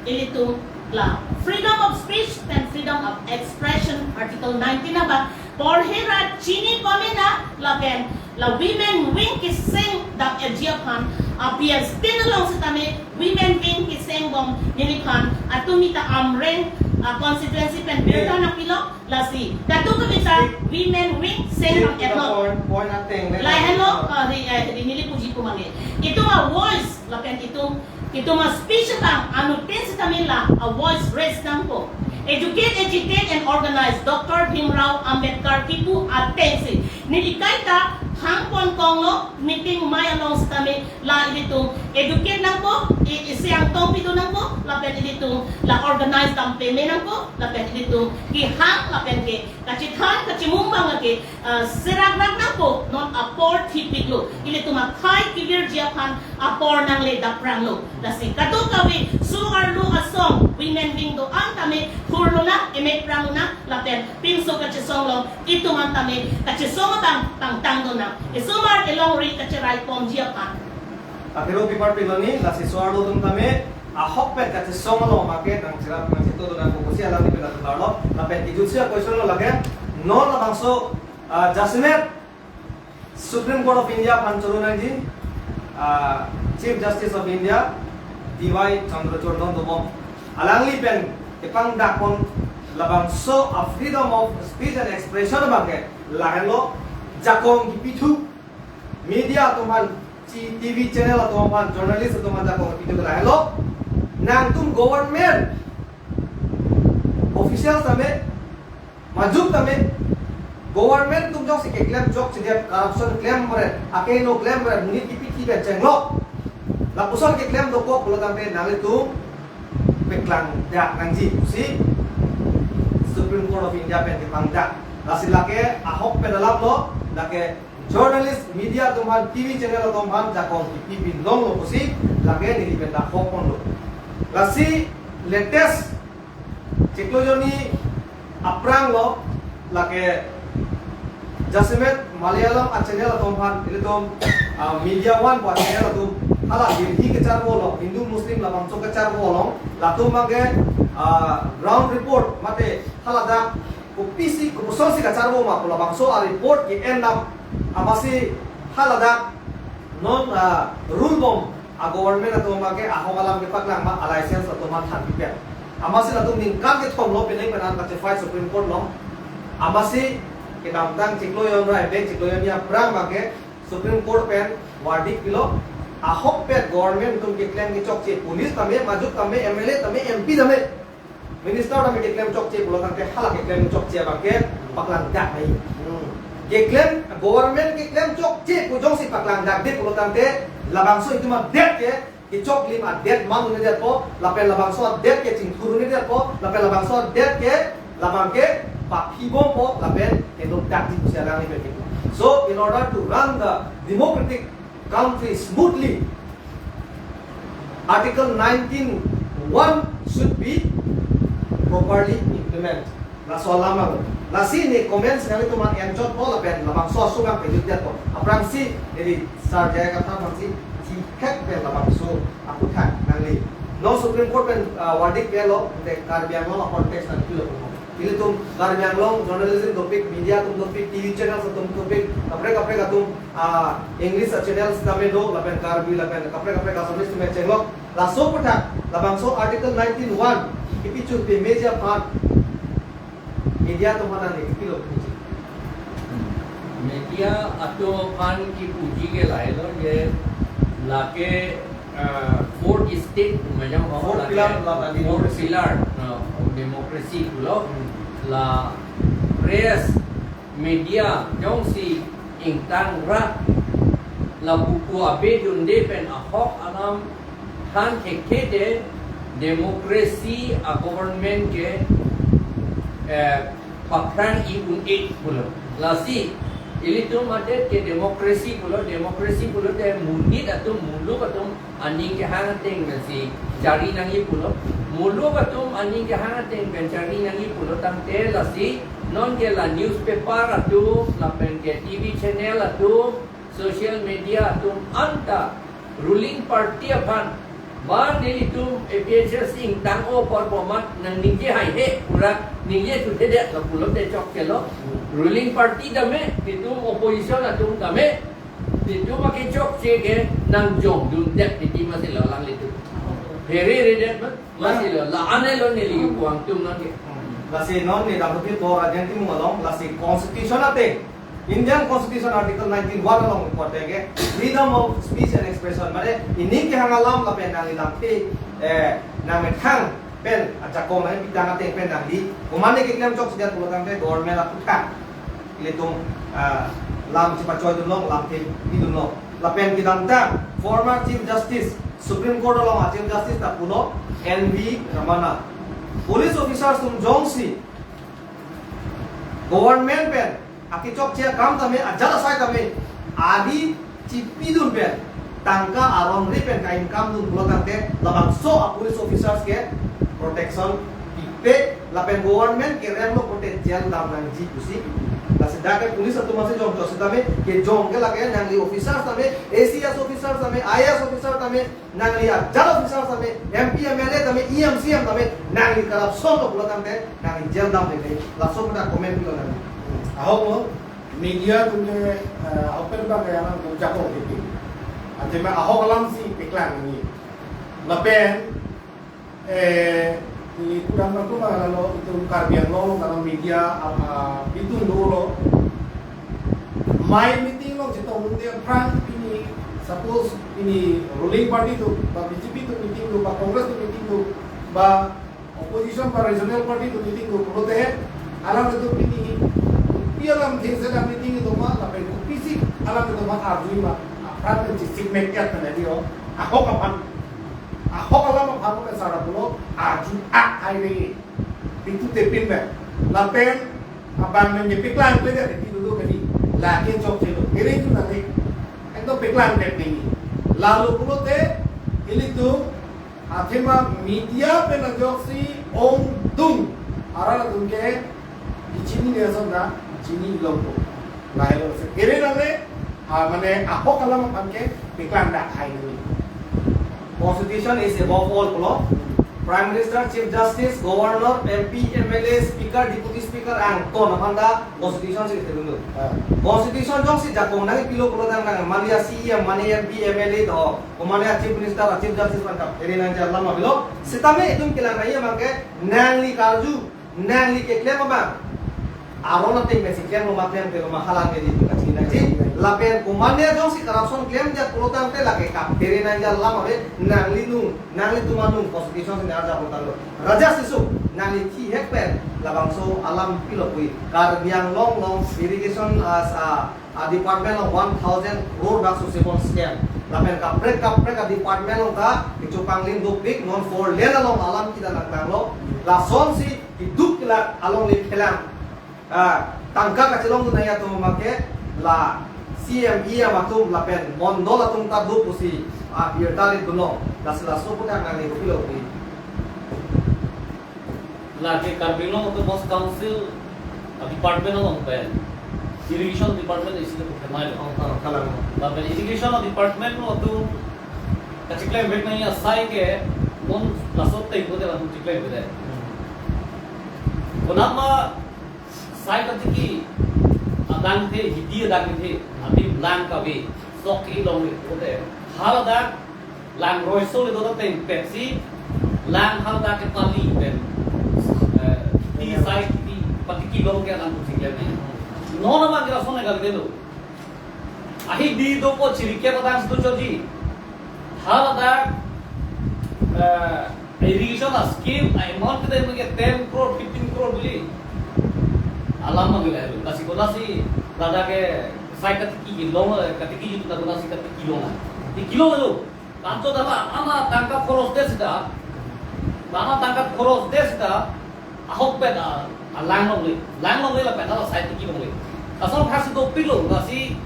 ilitum la freedom of speech and freedom of expression article nineteen abang porhe ra chini pamena lapen la women wing keseng dam eji aphan a P S tin along setame women wing keseng bom neliphan atum mita Amreng, ah, constituency pen birta nangpilo. Lasi, katu kami ta women wing seng. Stick to the etlo. Point, point ateng le. Lahelo, ah, ri, eh, ri neli puji pu mane. Itum a-voice, lapen itum, itum a-speech tang, anuttin setame la, a-voice raise nangpo. Educate, agitate and organize, Doctor Bhimrao Ambedkar kipu ateng si. Neli kaita, hang pon konglo, meeting mai along setame, la ilitum educate nangpo, i, isi angtong pido nangpo, lapen ilitum la organize dam peme nangpo, lapen ilitum kehang, lapen ke kachethan, kachemung abang ke, ah, serak rak nangpo, non apor thipiklo, ilitum akhei kevirji aphan apor nangle dapranglo. Lasi kadokave so-arlo asong, women wing do-an tame thurlo nang, emek pranglo nang, lapen pinso kachesong along itum an tame kachesong abang tangtang do nang. Isomar elongri kacherai ponji aphan. Athero pipar piloni, lasi so-arlo atum tame ahok pen kachesong along make nangcherap nangchito do nang kokosi alam ni pela tular lo. Lapen kijutsi a-question lo lake, non labangso, ah, jasemet Supreme Court of India aphan choro nangji, ah, Chief Justice of India, D Y Chandrachud along dobom. Alangli pen kepangdak pon labangso a-freedom of speech and expression abang ke lahelo, jakong kipithu, media atum aphan, chi-, T V channel atum aphan, journalist atum aphan jakong kipithu lahelo. Nangtum government officials tame, majum tame, government atum jongsi keklem jok chedep, corruption klem bre, akeno klem bre, monit kipithi pen chenglok, lapuson keklem dokok pulo tangte nanglitum peklang dak nangji pusi Court of India pen kepangdak. Lasi lake ahok pen alam lo, lake journalist, media atum aphan, T V channel atum aphan jakong kipi pinlonglo pusi lake neli pen dak hok ponlo. Lasi latest chiklo jonni aphrang lo, lake jasemet Malayalam a-channel atum aphan, ilitum, ah, Media One pu a-channel atum, hala Delhi kacharbo lo, Hindu Muslim labangso kacharbo lo, latum abangke, ah, ground report mate haladak kopisi, koposonsi kacharbo ma pu labangso a-report ke-en dam, amatsi haladak non, ah, rule bom a-government atum abangke ahok alam kepaklang ma a-license atum aphan thanpipet. Amatsi latum ningkan kethom lo pining pen an kachefight Supreme Court lo. Amatsi kedamtang chiklo jon ra ebeng chiklo jonni aphrang abangke Supreme Court pen verdict pilo. Ahokpet government atum keklem kechokche, police tame, majok tame, M L A tame, M P tame, minister tame keklem chokche pulo tangte hala keklem chokche abangke paklang dak nai. Hmm. Keklem, government keklem chokche pu jongsi paklang dakde pulo tangte labangso itum adet ke, kechoklim adet man un-edetpo, lapen labangso adet ke chingthur un-edetpo, lapen labangso adet ke labang ke paphi bompo, lapen kenok dakji pusi alangli pen kepu. So, in order to run the democratic country smoothly, Article nineteen one should be properly implement. Laso alam abang. Lasi ne comments nanglitum aphan enchotpo lapen labangso asung abang pejutdetpo. Aphrangsi, neli Sir J I Kathar aphansi thihek pen labangso aputhak nangli. Non Supreme Court pen, ah, verdict pilo, te Karbi Anglong a-context nangpilo. Ilitum Karbi Anglong journalism dopik, media atum dopik, T V channels atum dopik, kaprek kaprek atum, ah, English a-channels tame do, lapen Karbi, lapen kaprek kaprek Assamese tame chenglok. Laso aputhak, labangso Article nineteen one, kipi chun pe media aphan, media atum aphan nangli kopilo puji? Media atum aphan kipuji ke lahelo je lake, ah, fourth estate, manyang ho, fourth lake pillar, la tadi fourth democracy. Pillar, no, of democracy pulo. Hmm. La press, media jongsi ingtang ra, lapu pu abe dunde pen ahok alam than thekthe te democracy a-government ke, eh, paphrang-i un-e pulo. Lasi ilitum adet ke democracy pulo, democracy pulote monit atum, muluk atum aning kehang ateng pensi chari nangji pulo. Muluk atum aning kehang ateng pen chari nangji pulo tangte lasi non ke la newspaper atum, lapen ke T V channel atum, social media atum anta ruling party aphan, ba nelitum A P H L C ingtang-o apor pu amat nangningje haihe, pura ningje thuthedet lo pulote chokchelo. Ruling party tame, nelitum opposition atum tame, nelitum akechokche ke nangjongdundet titi masi lo alanglitum. Phereredet ma, masi lo, la-an helo neli puang atum nang ke. Lasi non ne dam phi por agen ti mung along, lasi constitution ate, Indian Constitution Article nineteen one along kote ke freedom of speech and expression, mane ining kehang alam lapen nangli lamthe, eh, nangmethang pen ajakong nangpitang ateng pen nangli komatne keklem chokchedet pulo tangte government aputhak ilitum, ah, lam chepachoidunlong, lamthe pidunlong. Lapen kedamtang former Chief Justice, Supreme Court along a-Chief Justice ta pulo, N V Ramana. Police officers atum jongsi government pen akechokche akam tame, ajat asai tame, ari chipidun pen, tangka arong ri pen ka-income dun pulo tangte, labangso a-police officers ke protection pipe, lapen government kerem lo kote jail dam nangji pusi. Lasi dak ke police atum masi jongchot setame, kejong ke lake nangli officers tame, A C S officers tame, I A S officer tame, nangli ajat officer tame, M P, M L A tame, E M, C E M tame, nangli corruption lo pulo tangte, nangli jail dam nangji. Laso pada comment pilo nangli. Ahok lo, media atum ke, eh, open bang ke alam atum jakong titi. Ante ma ahok alamsi paklang nangji. Lapen, eh, neli pudam nangtum ma lalo itum Karbi Anglong, karbi media, ah, ah, bitun dolo. Mai meeting along chetongdunde aphrang pini, suppose pini ruling party atum, ba B J P atum meeting do, ba Congress atum meeting do, ba opposition ba regional party atum meeting do pulote, alanglitum pini pi alamthe si la meeting do ma, lapen kopisi alanglitum arju ma, aphrang pen chesik mek ya tane dio, ahok aphan, ahok alam aphan pen sara pulo, arju ak ai re, itu tepin mek. Lapen abang nangkepeklang kle det, iti dulu kali. Lake chokchelo. Kiri itu nanti. Ekdom peklang det nangji. Lalu pulote ilitum athema media pen ajoksi ongdung arat atum ke ichinine ason ta chinilongpo. Lahelo si kiri nangne, ah, mane ahok alam aphan ke peklang dak hai nangji. Constitution is above all pulo. Prime Minister, Chief Justice, Governor, M P, M L A, Speaker, Deputy Speaker angton aphan ta Constitution si ketheklong. Ah. Constitution jongsi jakong nangpilo pulo tangte mane a C E M, mane M P, M L A to, mane a Chief Minister, a Chief Justice aphan kaphere nangji alam avelo. Sitame itum kelang nangji abang ke nangli karju, nangli keklem abang aron ateng pensi klemlo ma klemkle lo ma hala ke di kachini nangji. Lapen komatne jongsi corruption klemdet pulo tangte lake kaphere nangji alam ave, nanglitum, nanglitum anung Constitution si arja pulo tanglo. Raja sisu, nangli thihek pen labangso alam pilo pu. Karbi Anglong along irrigation, ah, ah, a department along one thousand crore dak susipon scam. Lapen kaprek kaprek a department along ta kecho panglim dopik, non four lane along alam kita nangtanglo. Lasonsi keduk kelak alongle phelang, ah, tangka kachelongdun nangji atum abang ke la C M, E M atum lapen mondol atum ta do pusi, ah, birta ledunlo. Lasi laso aphuthak nangli kopilo pu. Lake Karbi Anglong Autonomous Council a department along pen irrigation department isi le bukan main. Oh, oh, kalang. Lapen irrigation department along atum kachiklem vek nangji asai ke non laso ateng ko de latum chiklem vek. Hmm. Konat ma sai katiki adang the, hidi adang the, adim lang kave, sok ke long le ko de. Haladak lang roiso le do ta pen Pepsi, lang haladak ke pali pen, eh, ti sai ti patiki long ke alang kuching le. Non abang ke lason ne kali delo. Ahi di do ko chirike ta dang stu choji. Haladak, eh, irrigation a scheme a amount ke de ke ten crore, fifteen crore bili. Alam mang le. Lasi ko lasi ladak ke sai katiki long, katiki itu ta ko lasi katiki long. Di kilo lo. Tanto dala ana tangka khoros de sita. Ana tangka khoros de sita. Ahok pet a, a lang longle. Lang longle lapen ala sai tiki longle. Asong khasi dopiklo, lasi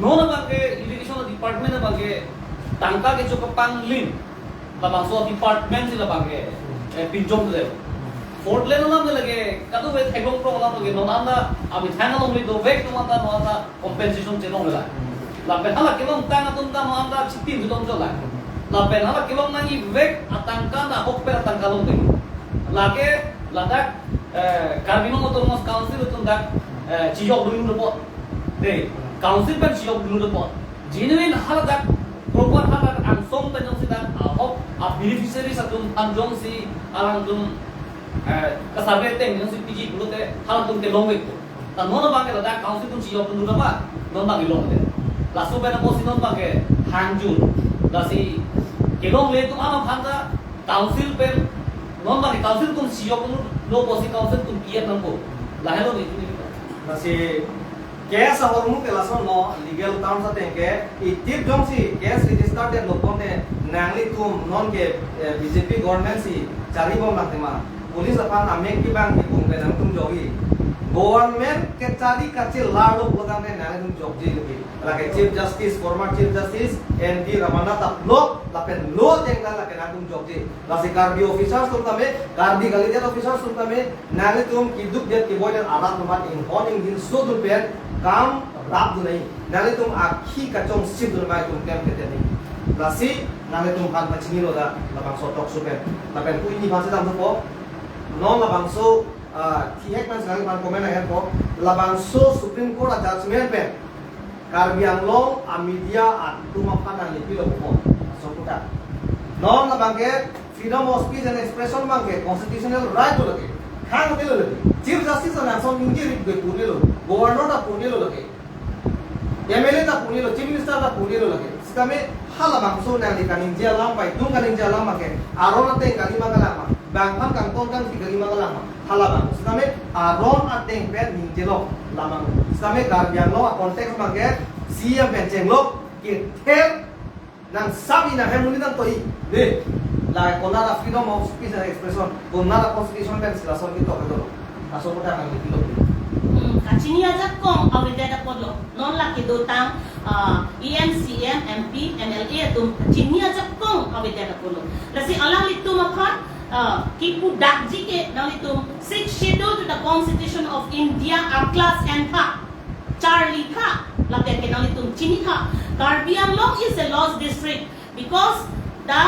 non abang ke irrigation department abang ke tangka kecho kapanglim. Labangso department si labang ke, eh, pinchong le. Four lane alam le lake, kadokave theklong krong alam lake, non anta, amethang alongle dovek non anta, non anta, compensation chelongle la. Lapen hala kelongtang atum ta non anta chitin hilong chola. Lapen hala kelong nangji vek atangka ta ahok pet atangka longde. Lake ladak, eh, Karbi Anglong Autonomous Council atum dak, eh, chiyok dun depot. De, council pen chiyok dun depot. Genuine haladak proper haladak angsong pen jongsi dak ahok a beneficiaries atum aphan jongsi alangtum, eh, ka survey ateng jongsi piji pulote halatum kelongvek. Ta non abang ke ladak council atum chiyok dun dun apa? Non abang kelongde. Laso pen apotsi non abang ke hangjur. Lasi kelongle atum ama aphan ta council pen, non abang ke council atum chiyok dun lo apotsi council atum piyet nangpo. Lahelo ni. Lasi case ahormu ke lasonlo, legal terms ateng ke, itip jongsi case register detlo pulote nanglitum non ke, eh, B J P government si charibom lang tema. Police aphan amek kibang kibung pen nangtum jokji. Government kechari kachelarlo pulo tangte nanglitum jokji lagi. Lake Chief Justice, former Chief Justice N V Ramananda ta lo, lapen lo ateng ta lake nangtum jokji. Lasi Karbi officers atum tame, Karbi kalidet officers atum tame, nanglitum keduk det keboi det arat atum aphan inghon ingdin sodun pen kam rap dun nangji. Nanglitum akhi kachongsit dun nangji atum klem kete nangji. Lasi nanglitum aphan pachinilo dak labangso talk show pen. Lapen pu ini aphansi damthupo. Non labangso, ah, thihek pen si nangliphan comment nangpo. Labangso Supreme Court a judgment pen Karbi Anglong a media atum aphan nangli pilo pupo. Laso puthak. Non labang ke freedom of speech and expression abang ke constitutional right lo lake. Khang ke lo lake. Chief Justice ta nangsom ningje ri ke pu-un-elo. Governor ta pu-un-elo lake. M L A ta pu-un-elo, Chief Minister ta pu-un-elo lake. Sitame halabangso nangli kaningje alam pai, tum kaningje alam abang ke aron ateng kali ma kalang ma. Bang aphan kangton kangthi kali ma kalang ma. Halabang. Sitame aron ateng pen ningjelo labang. Sitame Karbi Anglong a context abang ke C M pen chenglo kether nang sabi nang hem muni nang toi. De, la konat a freedom of speech and expression, konat a constitution pen si lason ketok ketok. Kaso kota nang dipilo. Hmm, kachini ajakong avedet apotlo. Non lake dotang, ah, E M, C M, M P, M L A atum kachini ajakong avedet apotlo. Lasi alanglitum aphan, ah, kipudakji ke nanglitum Sixth Schedule to the Constitution of India a-clause entha, charlitha, lapen ke nanglitum chinitha. Karbi Anglong is a lost district because the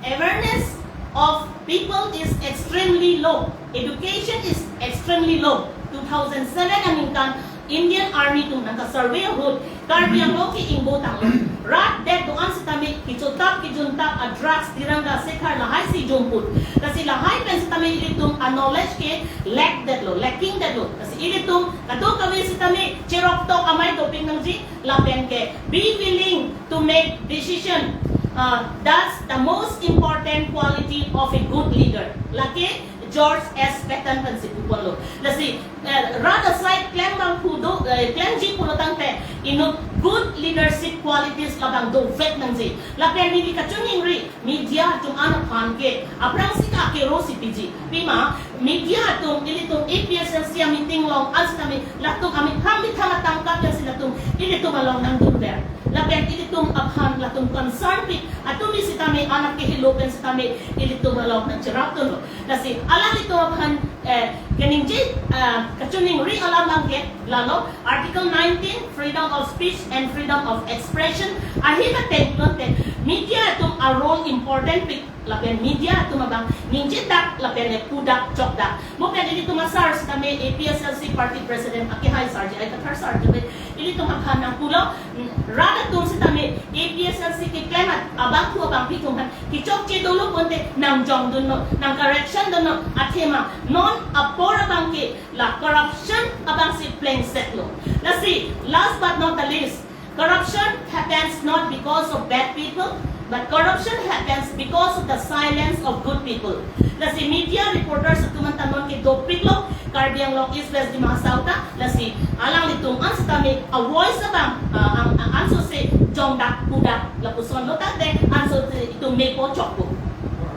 awareness of people is extremely low. Education is extremely low. Two thousand seven aningkan Indian Army atum nangkasurvey ahut Karbi Anglong ke ingbo tanglo. Rat det do-an sitame kechotap kejuntap a-drugs, tiranga, sekhar lahai si jumput. Lasi lahai pen sitame ilitum a-knowledge ke lack detlo, lacking detlo. Lasi ilitum kadokave sitame cheroktok amei doping nangji, lapen ke be willing to make decision. Uh, that's the most important quality of a good leader. Lake George S. Patton pensi puponlo. Lasi, eh, rat asai klem abang pudo, eh, klemji pulo tangte inut good leadership qualities labang dovek nangji. Lapen neli kachiningri, media atum an aphan ke aphrangsi ka kero si piji. Pima, media atum ilitum A P H L C a-meeting along an sitame latum amethang methang atangka pensi latum ilitum along nangdunver. Lapen ilitum aphan latum concern pik atum sitame anak kehelo pen sitame ilitum along nangcherapdunlo. Lasi alanglitum aphan, eh, keningje, eh, kachiningri alam abang ke lalo Article nineteen, freedom of speech and freedom of expression. Ahin ateng pulote media atum a-role important pik, lapen media atum abang ningjedak lapen le pudak chokdak. Mo pen ilitum asar sitame A P H L C party president akehai sarji Aikathar sarji pen ilitum aphan nangpulo, mm, rat atum sitame A P H L C keklem abangphu abangphi atum aphan kechokche dolo pulote nangjongdunnon, nang-correction dunnon, athema non apor abang ke la corruption abangsi plengsetlo. Lasi, last but not the least, corruption happens not because of bad people, but corruption happens because of the silence of good people. Lasi media reporters atum an ta non ke dopiklo, Karbi Anglong East West Dima Hasao ta, lasi alanglitum an sitame a-voice abang, ah, ang, ang, ansose jongdak pudak lapusonlo tangte ansose itum mepo chokpo.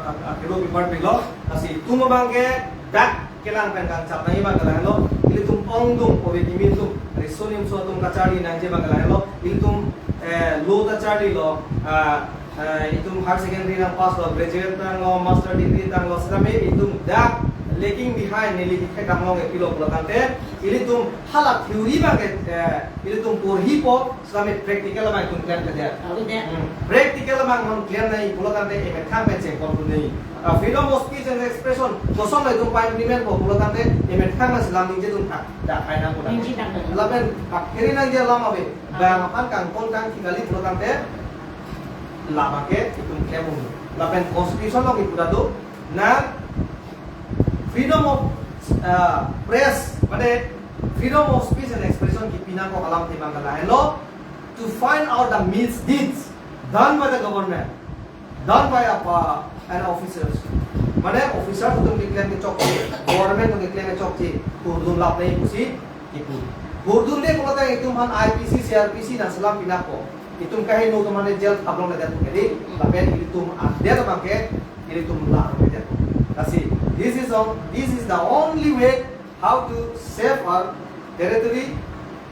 Ah, ah, kilo pipar pilo, lasi itum abang ke dak kelang pen kangchap nangji abang ke lahenlo, ilitum ongdung ove kimi atum, riso nimso atum kacharli nangji abang ke lahenlo, ilitum, eh, lo ta charlilo, ah, eh, itum higher secondary nangpasslo, graduate tanglo, master degree tanglo, sitame itum dak lagging behind neli kethek damlong ke pilo pulo tangte, ilitum hala theory abang ke, eh, ilitum porhipo, sitame practical abang itum klem kedet. Avedet. Hmm. Practical abang non klem nangji pulo tangte emethang pen chengkon tu nangji. Ah, freedom of speech and expression, koson la itum pa-implement po pulo tangte emethang nangsi lam ningje dun thak, dak hai nang pulo. Ningje dun thak. Lapen, ah, kiri nangji alam ave, ah, bang aphan kangton kangthi kali pulo tangte, lama ke itum klem un. Lapen constitution along ipu dak do, na freedom of, ah, press, mane freedom of speech and expression kipi nangkok alam thema ke lahenlo, to find out the misdeeds done by the government, done by a, uh, an officers. Mane officer atum keklem kechokche, government atum keklem kechokche, kurdun lap nangji pusi kipu. Kurdunde pulote itum aphan I P C, C R P C nangselam pinakpo. Itum kaheno atum mane jail thaplongledet kedi, lapen ilitum adet abang ke ilitum la nangledet. Lasi, this is on, this is the only way how to save our territory,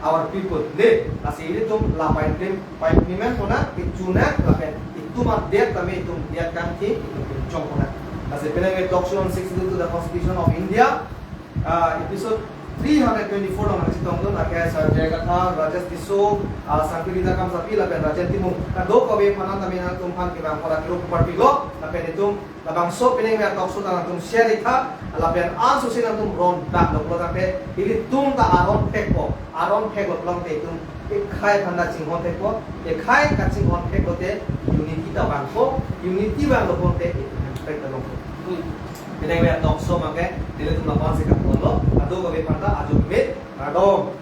our people. Le, lasi ilitum la pa-implement, pa-implement ponang, ichunang, lapen itum adet tame itum diat kangthi, itum chong ponang. Lasi penang ke Talk Show on Sixth Schedule to the Constitution of India, ah, episode three hundred twenty-four along nangchetongdun, lake Sir J I Kathar, Rajesh Tisso, ah, Sangpirita Khamsapi, lapen Rajen Timung. Kadokave aphan tame nangtum aphan kevang pora kero pupar pilo, lapen itum labangso penang ke talk show ta nangtum share itha, lapen ansose nangtum ron dak doklo tangte, ilitum ta aron phekpo, aron pheklo pulote itum ekhai aphan ta chinghon phekpo, ekhai kachinghon pheklote unity ta vangpo, unity vanglo pulote itum hemprek ta longpo. Hmm. Penang ke talk show abang ke, nelitum lapu-an si kaplo, kadokave aphan ta ajo mit, kardom.